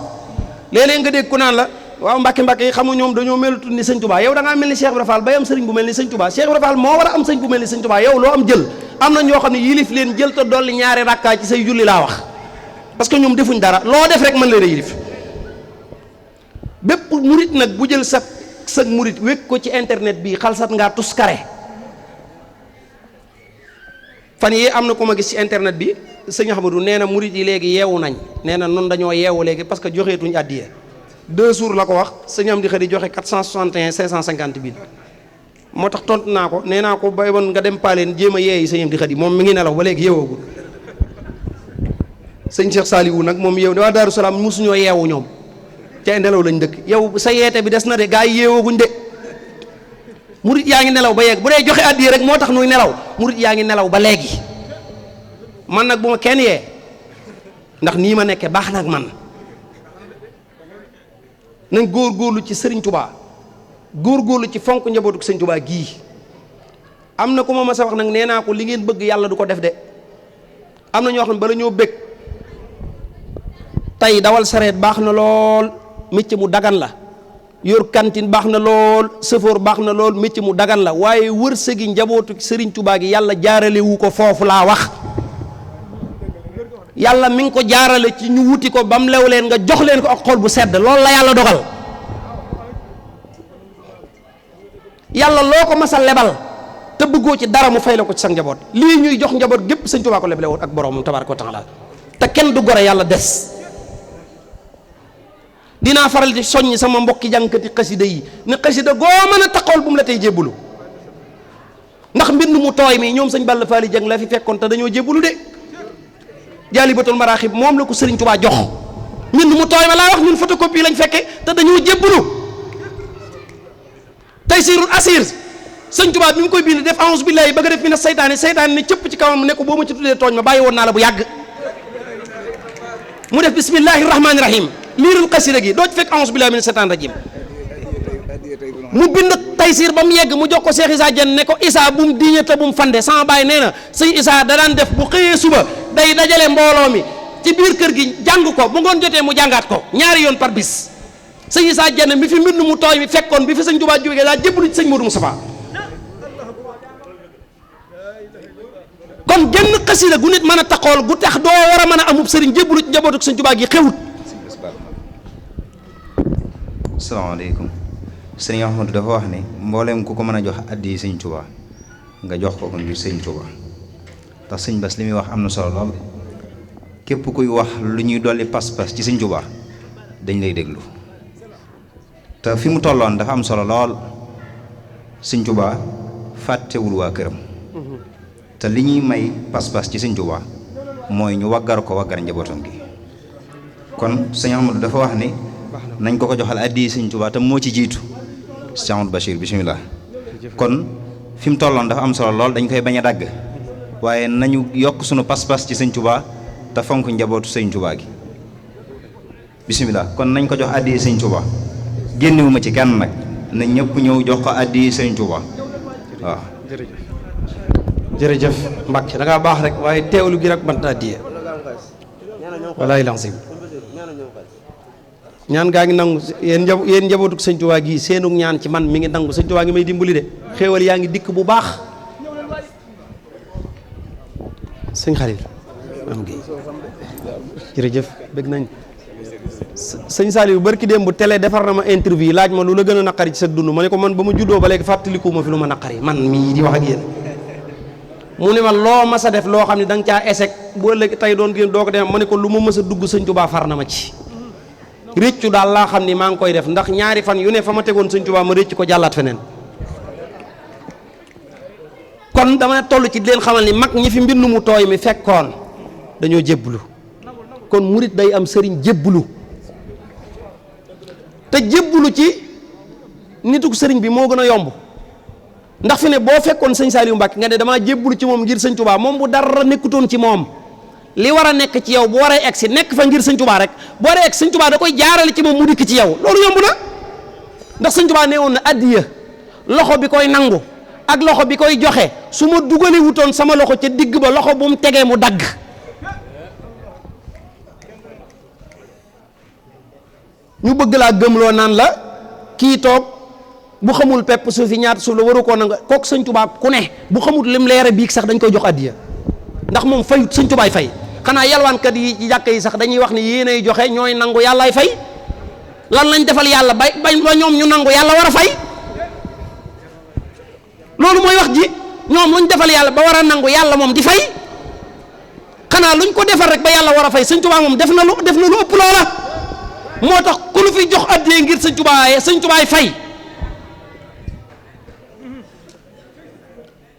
léeg-léeg nga dégg ku naan la waaw mbàkke yi xamu ñoom dañoo melutul ni sëñ Tuubaa yow da ngaa mel ni Cheikh Ibra Fall bay am sëriñ bu mel ni sëñ Tuubaa Cheikh Ibra Fall moo war a am sëriñ bu mel ni sëñ Tuubaa yow loo am jël am na ñoo xam ne yilif leen jël te dolli ñaari rakkaa ci say julli laa wax parce que ñoom defuñ dara loo def rek mën leen a yilif bépp murit nag bu jël sa murit wékk ko ci internet bi xalsat ngaa tuskare fan yi am na ko ma gis ci internet bi sëñ Ahmadou nee na murit yi léegi yeewu nañ nee na noonu dañoo yeewu léegi parce que joxeetuñ addiya 2 jours la ko wax sëñ am di xëy di joxe 461 550 bi moo tax tontu naa ko nee naa ko bay woon nga dem paaleen jéem a yeeyi sëñ am di xëy moom mi ngi nelaw ba léegi yeewoogul sëñ Cheikh Saliou nag moom yeewu waa Daaru Salaam musuñoo yeewu ñoom ca nelaw lañ dëkk yow sa yeete bi des na de gaa yi yeewooguñ de murit yaa ngi nelaw ba yeeg bu dee joxe addiya rek moo tax nuy nelaw murit yaa ngi nelaw ba léegi man nag bu ma kenn yee ndax nii ma nekkee baax nag man nañ góorgóorlu ci sëriñ Touba góorgóorlu ci fonk njabootu sëriñ Touba gii am na ku ma mas a wax nag nee naa ko li ngeen bëgg yàlla du ko def de am na ñoo xam ne bala ñoo bëgg tey dawal sareet baax na lool métier mu dagan la yor cantine baax na lool sëfoor baax na lool métier mu dagan la waaye wërsëgi njabootu sëriñ Touba gi yàlla jaarale wu ko foofu laa wax yàlla mi ngi ko jaarale ci ñu wuti ko ba mu lew leen nga jox leen ko ak xol bu sedd loolu la yàlla dogal yàlla loo ko mas a lebal te bëggoo ci dara mu fay la ko ci sa njaboot lii ñuy jox njaboot gépp sëñ Tuubaa ko leble woon ak boroomam tabaaraka wa taala te kenn du gore yàlla des dinaa faral di soññ sama mbokki jànkati xasida yi ne xasida goo mën a taxawal bu mu la tey jébbalu ndax mbind mu tooy mi ñoom sëñ Balla Faali Jeng la fi fekkoon te dañoo jébbalu de Jaalibatul Maraaxib moom la ko Sëriñ Tuubaa jox mbind mu tooy ma laa wax ñun photocopie lañ fekke te dañoo jébbalu Taysirul Asiir Sëriñ Tuubaa bi mu koy bind def a'uuzu billaahi bëgg a def mi ne seytaane ne cëpp ci kawam ne ko boo ma ci tuddee tooñ ma bàyyi woon naa la bu yàgg mu def bismillaahi rahmaani rahiim liirul xasida gi doo ci fekk a'uuzu billaahi mina seytaani rajiim mu bind Taysiir ba mu yegg mu jox ko Cheikh Issa Diène ne ko Issa bu mu diñe te bu mu fande sama baay nee na sëñ Issa da daan def bu xëyee suba day dajale mbooloo mi ci biir kër gi jàng ko bu ngoon jotee mu jàngaat ko ñaari yoon par bis sëñ Issa Diène mi fi mbind mu tooy mi fekkoon bi fi sëñ Tuubaa jógee daa jébbalu ci sëñ Modou Moustapha kon genn xasida gu nit mën a taxool gu tax doo war a mën a amub sëriñ jébbalu ci njabootu sëñ Tuubaa gi xewut. asalaamaaleykum sëñ Ahmadou dafa wax ne mbooleem ku ko mën a jox addi sëñ Tuubaa nga jox ko ngir sëñ Tuubaa ndax sëñ Bass li muy wax am na solo lool képp kuy wax lu ñuy dolli pas-pas ci sëñ Tuubaa dañ lay déglu te fi mu tolloon dafa am solo lool sëñ Tuubaa fàttewul waa këram te li ñuy may pas-pas ci sëñ Tuubaa mooy ñu waggar ko waggar njabootam gi kon sëñ Ahmadou dafa wax ni nañ ko joxal addi sëñ Tuubaa te moo ci jiitu Cheikh Amadou Bachir bismillah kon fi mu tolloon dafa am solo lool dañ koy bañ a dagg waaye nañu yokk sunu pas-pas ci sëñ Tuubaa te fonk njabootu sëñ Tuubaa gi bismillah kon nañ ko jox addi sëñ Tuubaa génnewuma ci kenn nag na ñëpp ñëw jox ko addi sëñ Tuubaa waaw. jërëjëf Mbàkke da ngaa baax rek waaye teewlu gi rek mat na addiya wallaahi lancim ñaan gaa ngi nangu yéen njabootu sëñ Tuubaa gi seenug ñaan ci man mi ngi nangu sëñ Tuubaa ngi may dimbali de xéewal yaa ngi dikk bu baax sëñ Xalil am gi jërëjëf bëgg nañ sëñ Saliou barki démb bu télé defar na ma interview laaj ma lu la gën a naqari ci sa dund ma ne ko man ba ma juddoo ba léegi fàttaliku ma fi lu ma naqari man mii di wax ak yéen mu ne ma loo mas a def loo xam ne da nga caa échec boo léegi tey doon génn doo ko dem ma ne ko lu ma mës a dugg sëñ Tuubaa far na ma ci réccu daal laa xam ni maa ngi koy def ndax ñaari fan yu ne fa ma tegoon sëñ Tuubaa ma récc ko jàllaat feneen. kon dama toll ci di leen xamal ni mag ñi fi mbind mu tooy mi fekkoon dañoo jébbulu kon murit day am sëriñ jébbulu te jébbulu ci nituk sëriñ bi moo gën a yomb ndax fi ne boo fekkoon sëñ Saliou Mbacke nga ne damaa jébbulu ci moom ngir sëñ Tuubaa moom bu dara nekkutoon ci moom li war a nekk ci yow bu waree egg si nekk fa ngir sëñ Tuubaa rek bu waree egg sëñ Tuubaa da koy jaarale ci moom mu dikk ci yow loolu yomb na ndax sëñ Tuubaa nee woon na addiya loxo bi koy nangu ak loxo bi koy joxe su ma dugalee wutoon sama loxo ca digg ba loxo bu mu tegee mu dagg ñu bëgg laa gëmloo naan la kii toog bu xamul pepp suuf yi ñaata suuf la waru koo nanga kooku sëñ Tuubaa ku ne bu xamul lim leere biig sax dañ koy jox addiya ndax moom fayut sëñ Tuubaay fay xanaa yalwaankat yi ci jàkka yi sax dañuy wax ni yéenay joxe ñooy nangu yàllaay fay lan lañ defal yàlla ba ñoom ñu nangu yàlla war a fay loolu mooy wax ji ñoom luñ defal yàlla ba war a nangu yàlla moom di fay xanaa luñ ko defal rek ba yàlla war a fay sëñ Tuubaa moom def na lu ëpp loola moo tax ku lu fi jox addiya ngir sëñ Tuubaay fay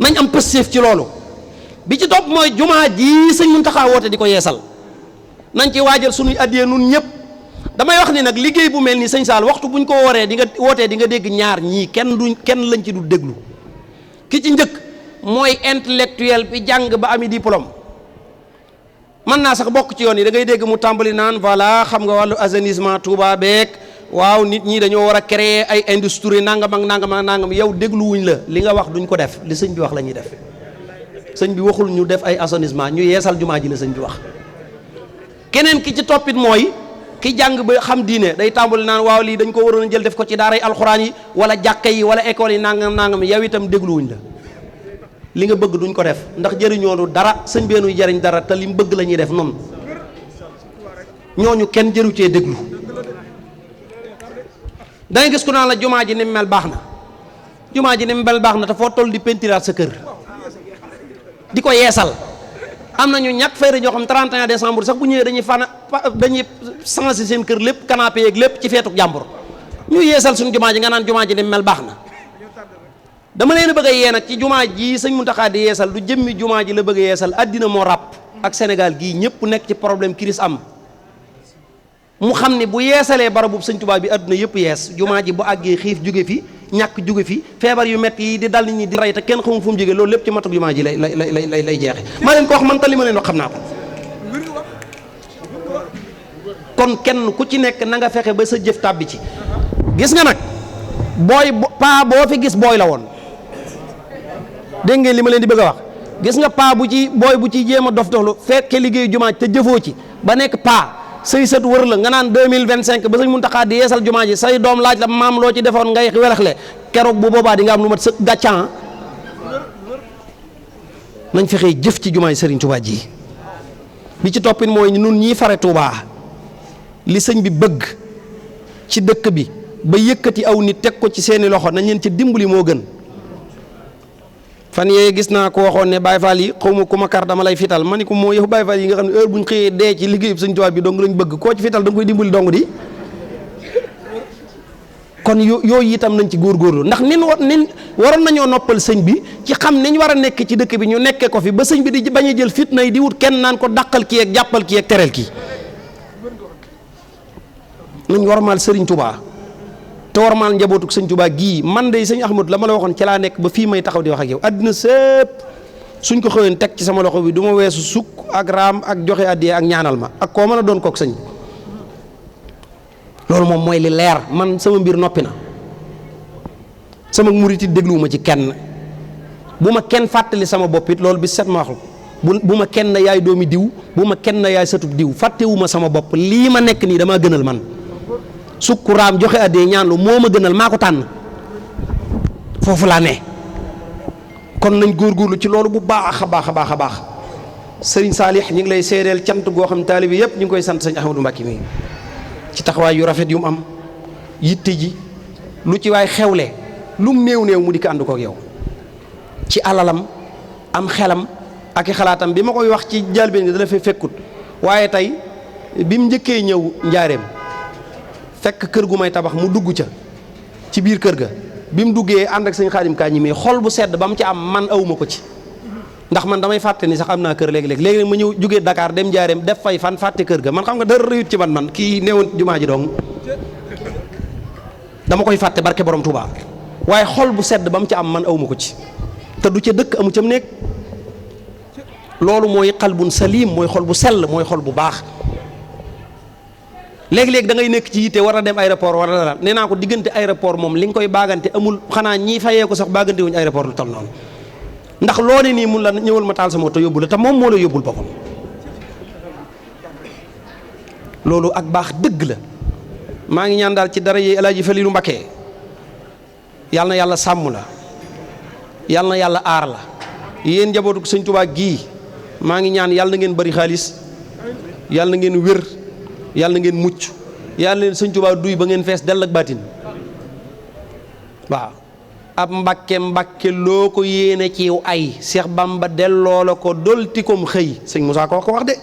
nañ am pëstéef ci loolu. bi ci topp mooy jumaa ji sëñ Muntaxa woote di ko yeesal nañ ci waajal suñuy addiya nun ñëpp damay wax ni nag liggéey bu mel ni sëñ Saal waxtu buñ ko wooree di nga wootee di nga dégg ñaar ñii kenn lañ ci du déglu ki ci njëkk mooy intellectuel bi jàng ba ami diplôme mën naa sax bokk ci yoon yi da ngay dégg mu tàmbali naan voilà xam nga wàllu assainissement Touba beek waaw nit ñi dañoo war a créer ay industrie nangam ak nangam ak nangam yow dégluwuñ la li nga wax duñ ko def li sëñ bi wax la ñuy def sëñ bi waxul ñu def ay assainissement ñu yeesal jumaa ji la sëñ bi wax. keneen ki ci toppit mooy ki jàng ba xam diine day tàmbali naan waaw lii dañ ko waroon a jël def ko ci daaray alxuraan yi wala jàkka yi wala école yi nangam nangam yow itam dégluwuñ la li nga bëgg duñ ko def ndax jëriñoolu dara sëñ beenuy jëriñ dara te li mu bëgg la ñuy def noonu ñooñu kenn jëru cee déglu da ngay gis ku naan la jumaa ji ni mu mel baax na jumaa ji ni mu mel baax na te foo toll di pentiraat sa kër di ko yeesal am nañu ñàkk fayda ñoo xam 31 décembre sax bu ñëwee dañuy changer seen kër lépp canapé yeeg lépp ci feetuk jàmbur ñu yeesal suñu jumaa ji nga naan jumaa ji ni mu mel baax na dama leen a bëgg a yee nag ci jumaa ji sëñ Muntaxa di yeesal du jëmmi jumaa ji la bëgg a yeesal addina moo ràpp ak Sénégal gii ñëpp nekk ci problème crise am mu xam ne bu yeesalee barabu sëñ Tuubaa bi adduna yëpp yees jumaa ji bu àggee xiif jóge fi ñàkk jóge fi feebar yu metti yi di dal nit ñi di rey te kenn xamul fu mu jóge loolu lépp ci matuk jumaa ji lay jeexe maa leen ko wax man ta li ma leen wax xam naa ko kon kenn ku ci nekk na nga fexe ba sa jëf tàbbi ci gis nga nag paa boo fi gis booy la woon dégg ngeen li ma leen di bëgg a wax gis nga paa bu ci booy bu ci jéem a dof doflu fekke liggéeyu jumaa te jëfoo ci ba nekk paa say sët wër la nga naan 2025 ba sëñ Muntaxa di yeesal jumaa ji say doom laaj la maam loo ci defoon ngay welaxle keroog bu boobaa di nga am lu mat sa gàccaan nañ fexee jëf ci jumaa yi Sëriñ Tuubaa ji bi ci toppin mooy nun ñii fare Tuubaa li sëñ bi bëgg ci dëkk bi ba yëkkati aw nit teg ko ci seeni loxo nañ leen ci dimbali moo gën fan yee gis naa ko waxoon ne Baye Fall yi xaw ma ku ma kar dama lay fital ma ni ko moo yow Baye Fall yi nga xam ne heure bu ñu xëyee dee ci liggéeyub Sëñ Tuubaa bi dong lañ bëgg koo ci fital da nga koy dimbali dong di kon yooyu itam nañ ci góorgóorlu ndax nin waroon nañoo noppal sëñ bi ci xam niñ war a nekk ci dëkk bi ñu nekkee ko fi ba sëñ bi di bañ a jël fitna yi di wut kenn naan ko dàqal kii ak jàppal kii ak tereel kii nañ warmaal Sëriñ Tuubaa te warmaal njabootuk sëñ Tuubaa gii man de sëñ Ahmadu la ma la waxoon ci laa nekk ba fii may taxaw di wax ak yow àddina sépp suñ ko xëyoon teg ci sama loxo bi du ma weesu sukk ak raam ak joxe addiya ak ñaanal ma ak koo mën a doon kook sëñ loolu moom mooy li leer man sama mbir noppi na sama murit it dégluwuma ci kenn bu ma kenn fàttali sama bopp it loolu bi set ma wax bu ma kenn yaay doomi diw bu ma kenn yaay satub diw fàttewuma sama bopp lii ma nekk nii damaa gënal man sukkuraam joxe addee ñaan lu moo ma gënal maa ko tànn foofu laa ne kon nañ góorgóorlu ci loolu bu baax a baax a baax a baax sëriñ Saalix ñu ngi lay seedeel cant goo xam taalibe yëpp ñu ngi koy sant sëñ Ahmadou Mbacké mi ci taxawaay yu rafet yu mu am yitte ji lu ci waay xewle lu mu néew néew mu di ko ànd kook yow ci alalam am xelam ak i xalaatam bi ma koy wax ci jalbeen gi dala fee fekkut waaye tey bi mu njëkkee ñëw njaareem fekk kër gu may tabax mu dugg ca ci biir kër ga bi mu duggee ànd ak sëñ Xaadim Ka ñi mi xol bu sedd ba mu ci am man awuma ko ci ndax man damay fàtte ni sax am naa kër léegi-léeg ma ñëw jógee Dakar dem Njaareem def fay fan fàtte kër ga man xam nga dara rëyut ci man kii néewoon jumaa ji dong dama koy fàtte barke borom Touba waaye xol bu sedd ba mu ci am man awuma ko ci te du ca dëkk amu cam nekk loolu mooy xalbun salim mooy xol bu sell mooy xol bu baax léegi-léegi da ngay nekk ci yitte war a dem aéroport war a dara nee naa ko diggante aéroport moom li nga koy baagante amul xanaa ñii fayee ko sax baagante wuñu aéroport lu tal noonu ndax loo ne nii mun la ñëwal ma taal sama moto yóbbu la te moom moo la yóbbul boppam loolu ak baax dëgg la maa ngi ñaan daal ci dara yi El Hadji Falilou Mbacké yàlla na yàlla sàmm la yàlla na yàlla aar la yéen njabootu sëñ Tuubaa gii maa ngi ñaan yàlla na ngeen bari xaalis yàlla na ngeen wér yàlla na ngeen mucc yàlla leen sëñ Tuubaa duy ba ngeen fees dell ak baatin waaw ab mbàkke loo ko yéene ciw ay Seex Bamba delloo la ko doltikom xëy sëñ Moussa ko wax de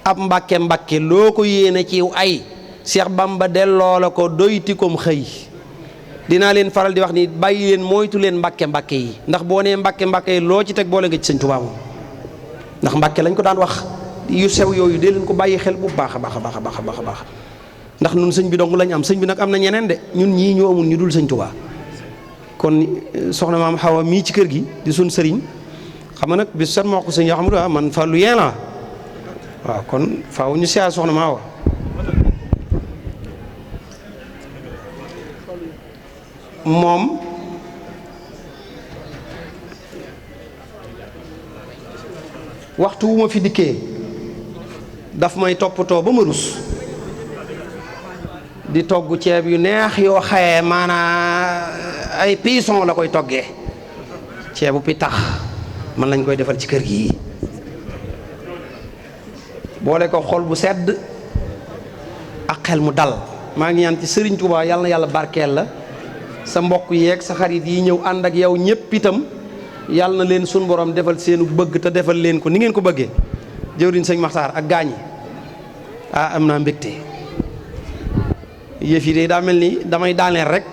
ab mbàkke loo ko yéene ciw ay Seex Bamba delloo la ko doytikom xëy dinaa leen faral di wax ni bàyyi leen moytu leen mbàkke yi ndax boo nee mbàkke yi loo ci teg boole nga ci sëñ Tuubaa moom ndax mbàkke lañ ko daan wax yu sew yooyu dee leen ko bàyyi xel bu baax a baax ndax ñun sëñ bi dong lañ am sëñ bi nag am na ñeneen de ñun ñii ñoo amul ñu dul sëñ Tuubaa kon soxna maam Xawa mii ci kër gi di suñ sëriñ xam nga nag bis set moo ko sëñ yoo xam ne man fa lu yeen la waaw kon faaw ñu siyaar soxna Maawa moom waxtu wu ma fi dikkee daf may toppatoo ba ma rus di togg ceeb yu neex yoo xaye maanaa ay poisson la koy toggee ceebu pitax man lañ koy defal ci kër gi boole ko xol bu sedd ak xel mu dal maa ngi ñaan ci Sëriñ Tuubaa yàlla na yàlla barkeel la sa mbokk yeeg sa xarit yi ñëw ànd ak yow ñëpp itam yàlla na leen sun borom defal seenu bëgg te defal leen ko ni ngeen ko bëggee jëwriñ sëñ Maxtaar ak gaañi am naa mbégte yëf yi de daa mel ni damay daaneel rek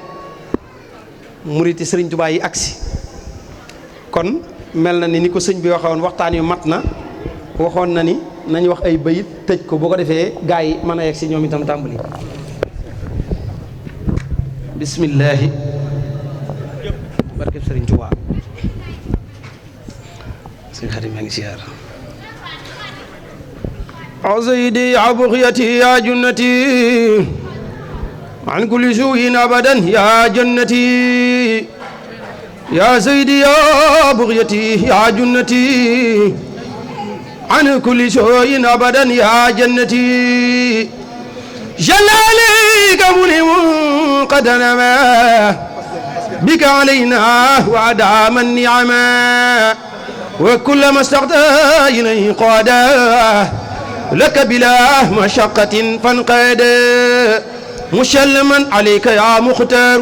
muriti Sëriñ Tuubaa yi agsi kon mel na ni ko sëñ bi waxoon waxtaan yu mat na waxoon na ni nañ wax ay bayit tëj ko boo ko defee gaa yi mën a yegg si ñoom itam tàmbali bismillaahi barkeb Sëriñ Tuubaa sëñ xarit maa ngi siyaar azaydi ya buxyati ya junnati an kulli suu'in abadan ya jannati ya zaydi ya buxyati ya junnati an kulli suu'in abadan ya jannati جلالك منهم قد نما بك علينا وأدام النعما وكلما استغدى إليه قادا لك بلا مشقة فانقاد مسلما عليك يا مختار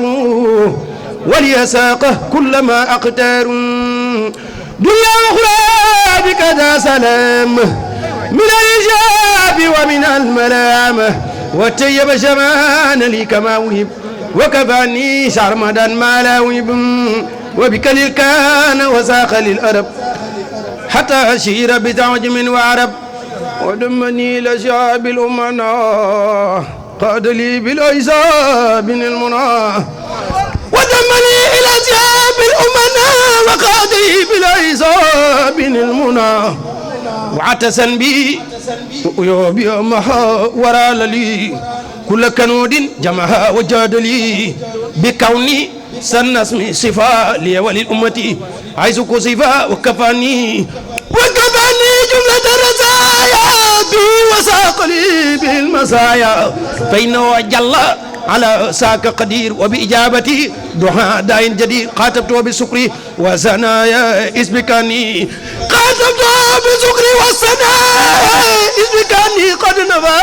وليساقه كلما أقتار دنيا أخرى بك ذا سلام من الإجاب ومن الملام وتيب زمان لي كما وهب وكفاني سرمدا ما لا وهب وبك للكان وساق للأرب حتى أشير بتعجم وعرب ودمني لشعب الأمنا قاد لي بالعزاب المنى ودمني إلى شعب الأمنا وقاد لي بالعزاب المنى وعتسا بي ويوبي مها ورا لي كل كنود جمعها وجاد لي بكوني سنسمي صفا لي وللأمة عايزك صفا وكفاني جملة الرزايا بي وساق لي بالمسايا فإنه جل على ساك قدير وبإجابتي دعاء داء جدير خاطبته بالسكر وزنايا اسبكاني خاطبته بالسكر والثنايا اسبكاني قد نفى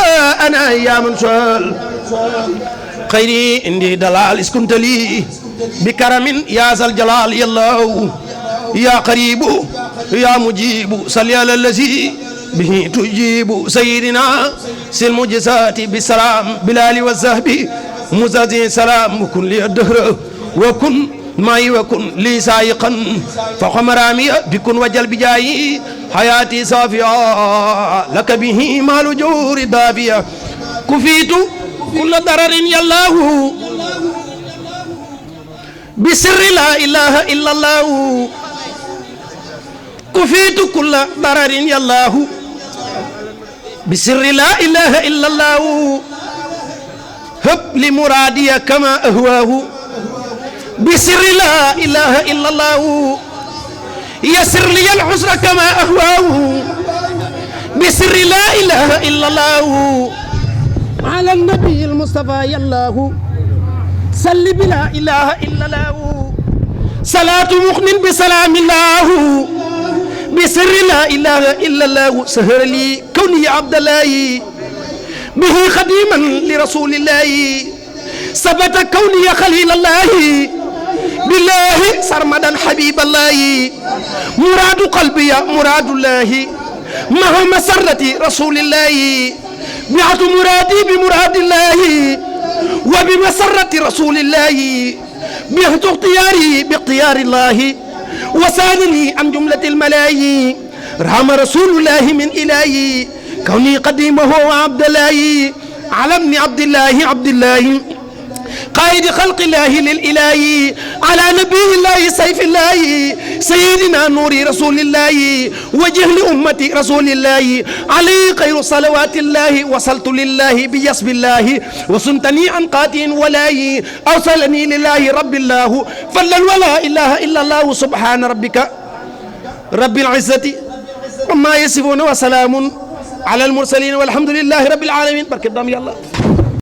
أنا يا من سؤال خيري عندي دلال اسكنت لي بكرم يا ذا الجلال يا الله يا قريب يا مجيب صل على الذي به تجيب سيدنا سلمجسات بسلام بلال والزهبي مزازي سلام وكن لي الدهر وكن معي وكن لي سائقا فوق مرامي بكن وجل بجاي حياتي صافية لك به مال جور دافية كفيت كل ضرر يالله بسر لا إله إلا الله كفيت كل ضرر يالله بسر لا إله إلا الله هب لمرادي كما أهواه بسر لا إله إلا الله يسر لي العسر كما أهواه بسر لا إله إلا الله على النبي المصطفى يالله صل بلا إله إلا الله صلاة مؤمن بسلام الله بسر لا إله إلا الله سهر لي كوني عبد الله به خديما لرسول الله ثبت كوني خليل الله بالله سرمدا حبيب الله مراد قلبي مراد الله مع مسرة رسول الله بعت مرادي بمراد الله وبمسرة رسول الله بعت اختياري باختيار الله وسالني عن جملة الملايين رحم رسول الله من إلهي كوني قديمه وعبد الله علمني عبد الله قائد خلق الله للإله على نبي الله سيف الله سيدنا نور رسول الله وجه لأمة رسول الله عليه خير صلوات الله وصلت لله بيسب الله وصمتني عن قاتل ولاي أوصلني لله رب الله فلا ولا إله إلا الله سبحان ربك رب العزة وما يصفون وسلام على المرسلين والحمد لله رب العالمين. بركة دام يلا.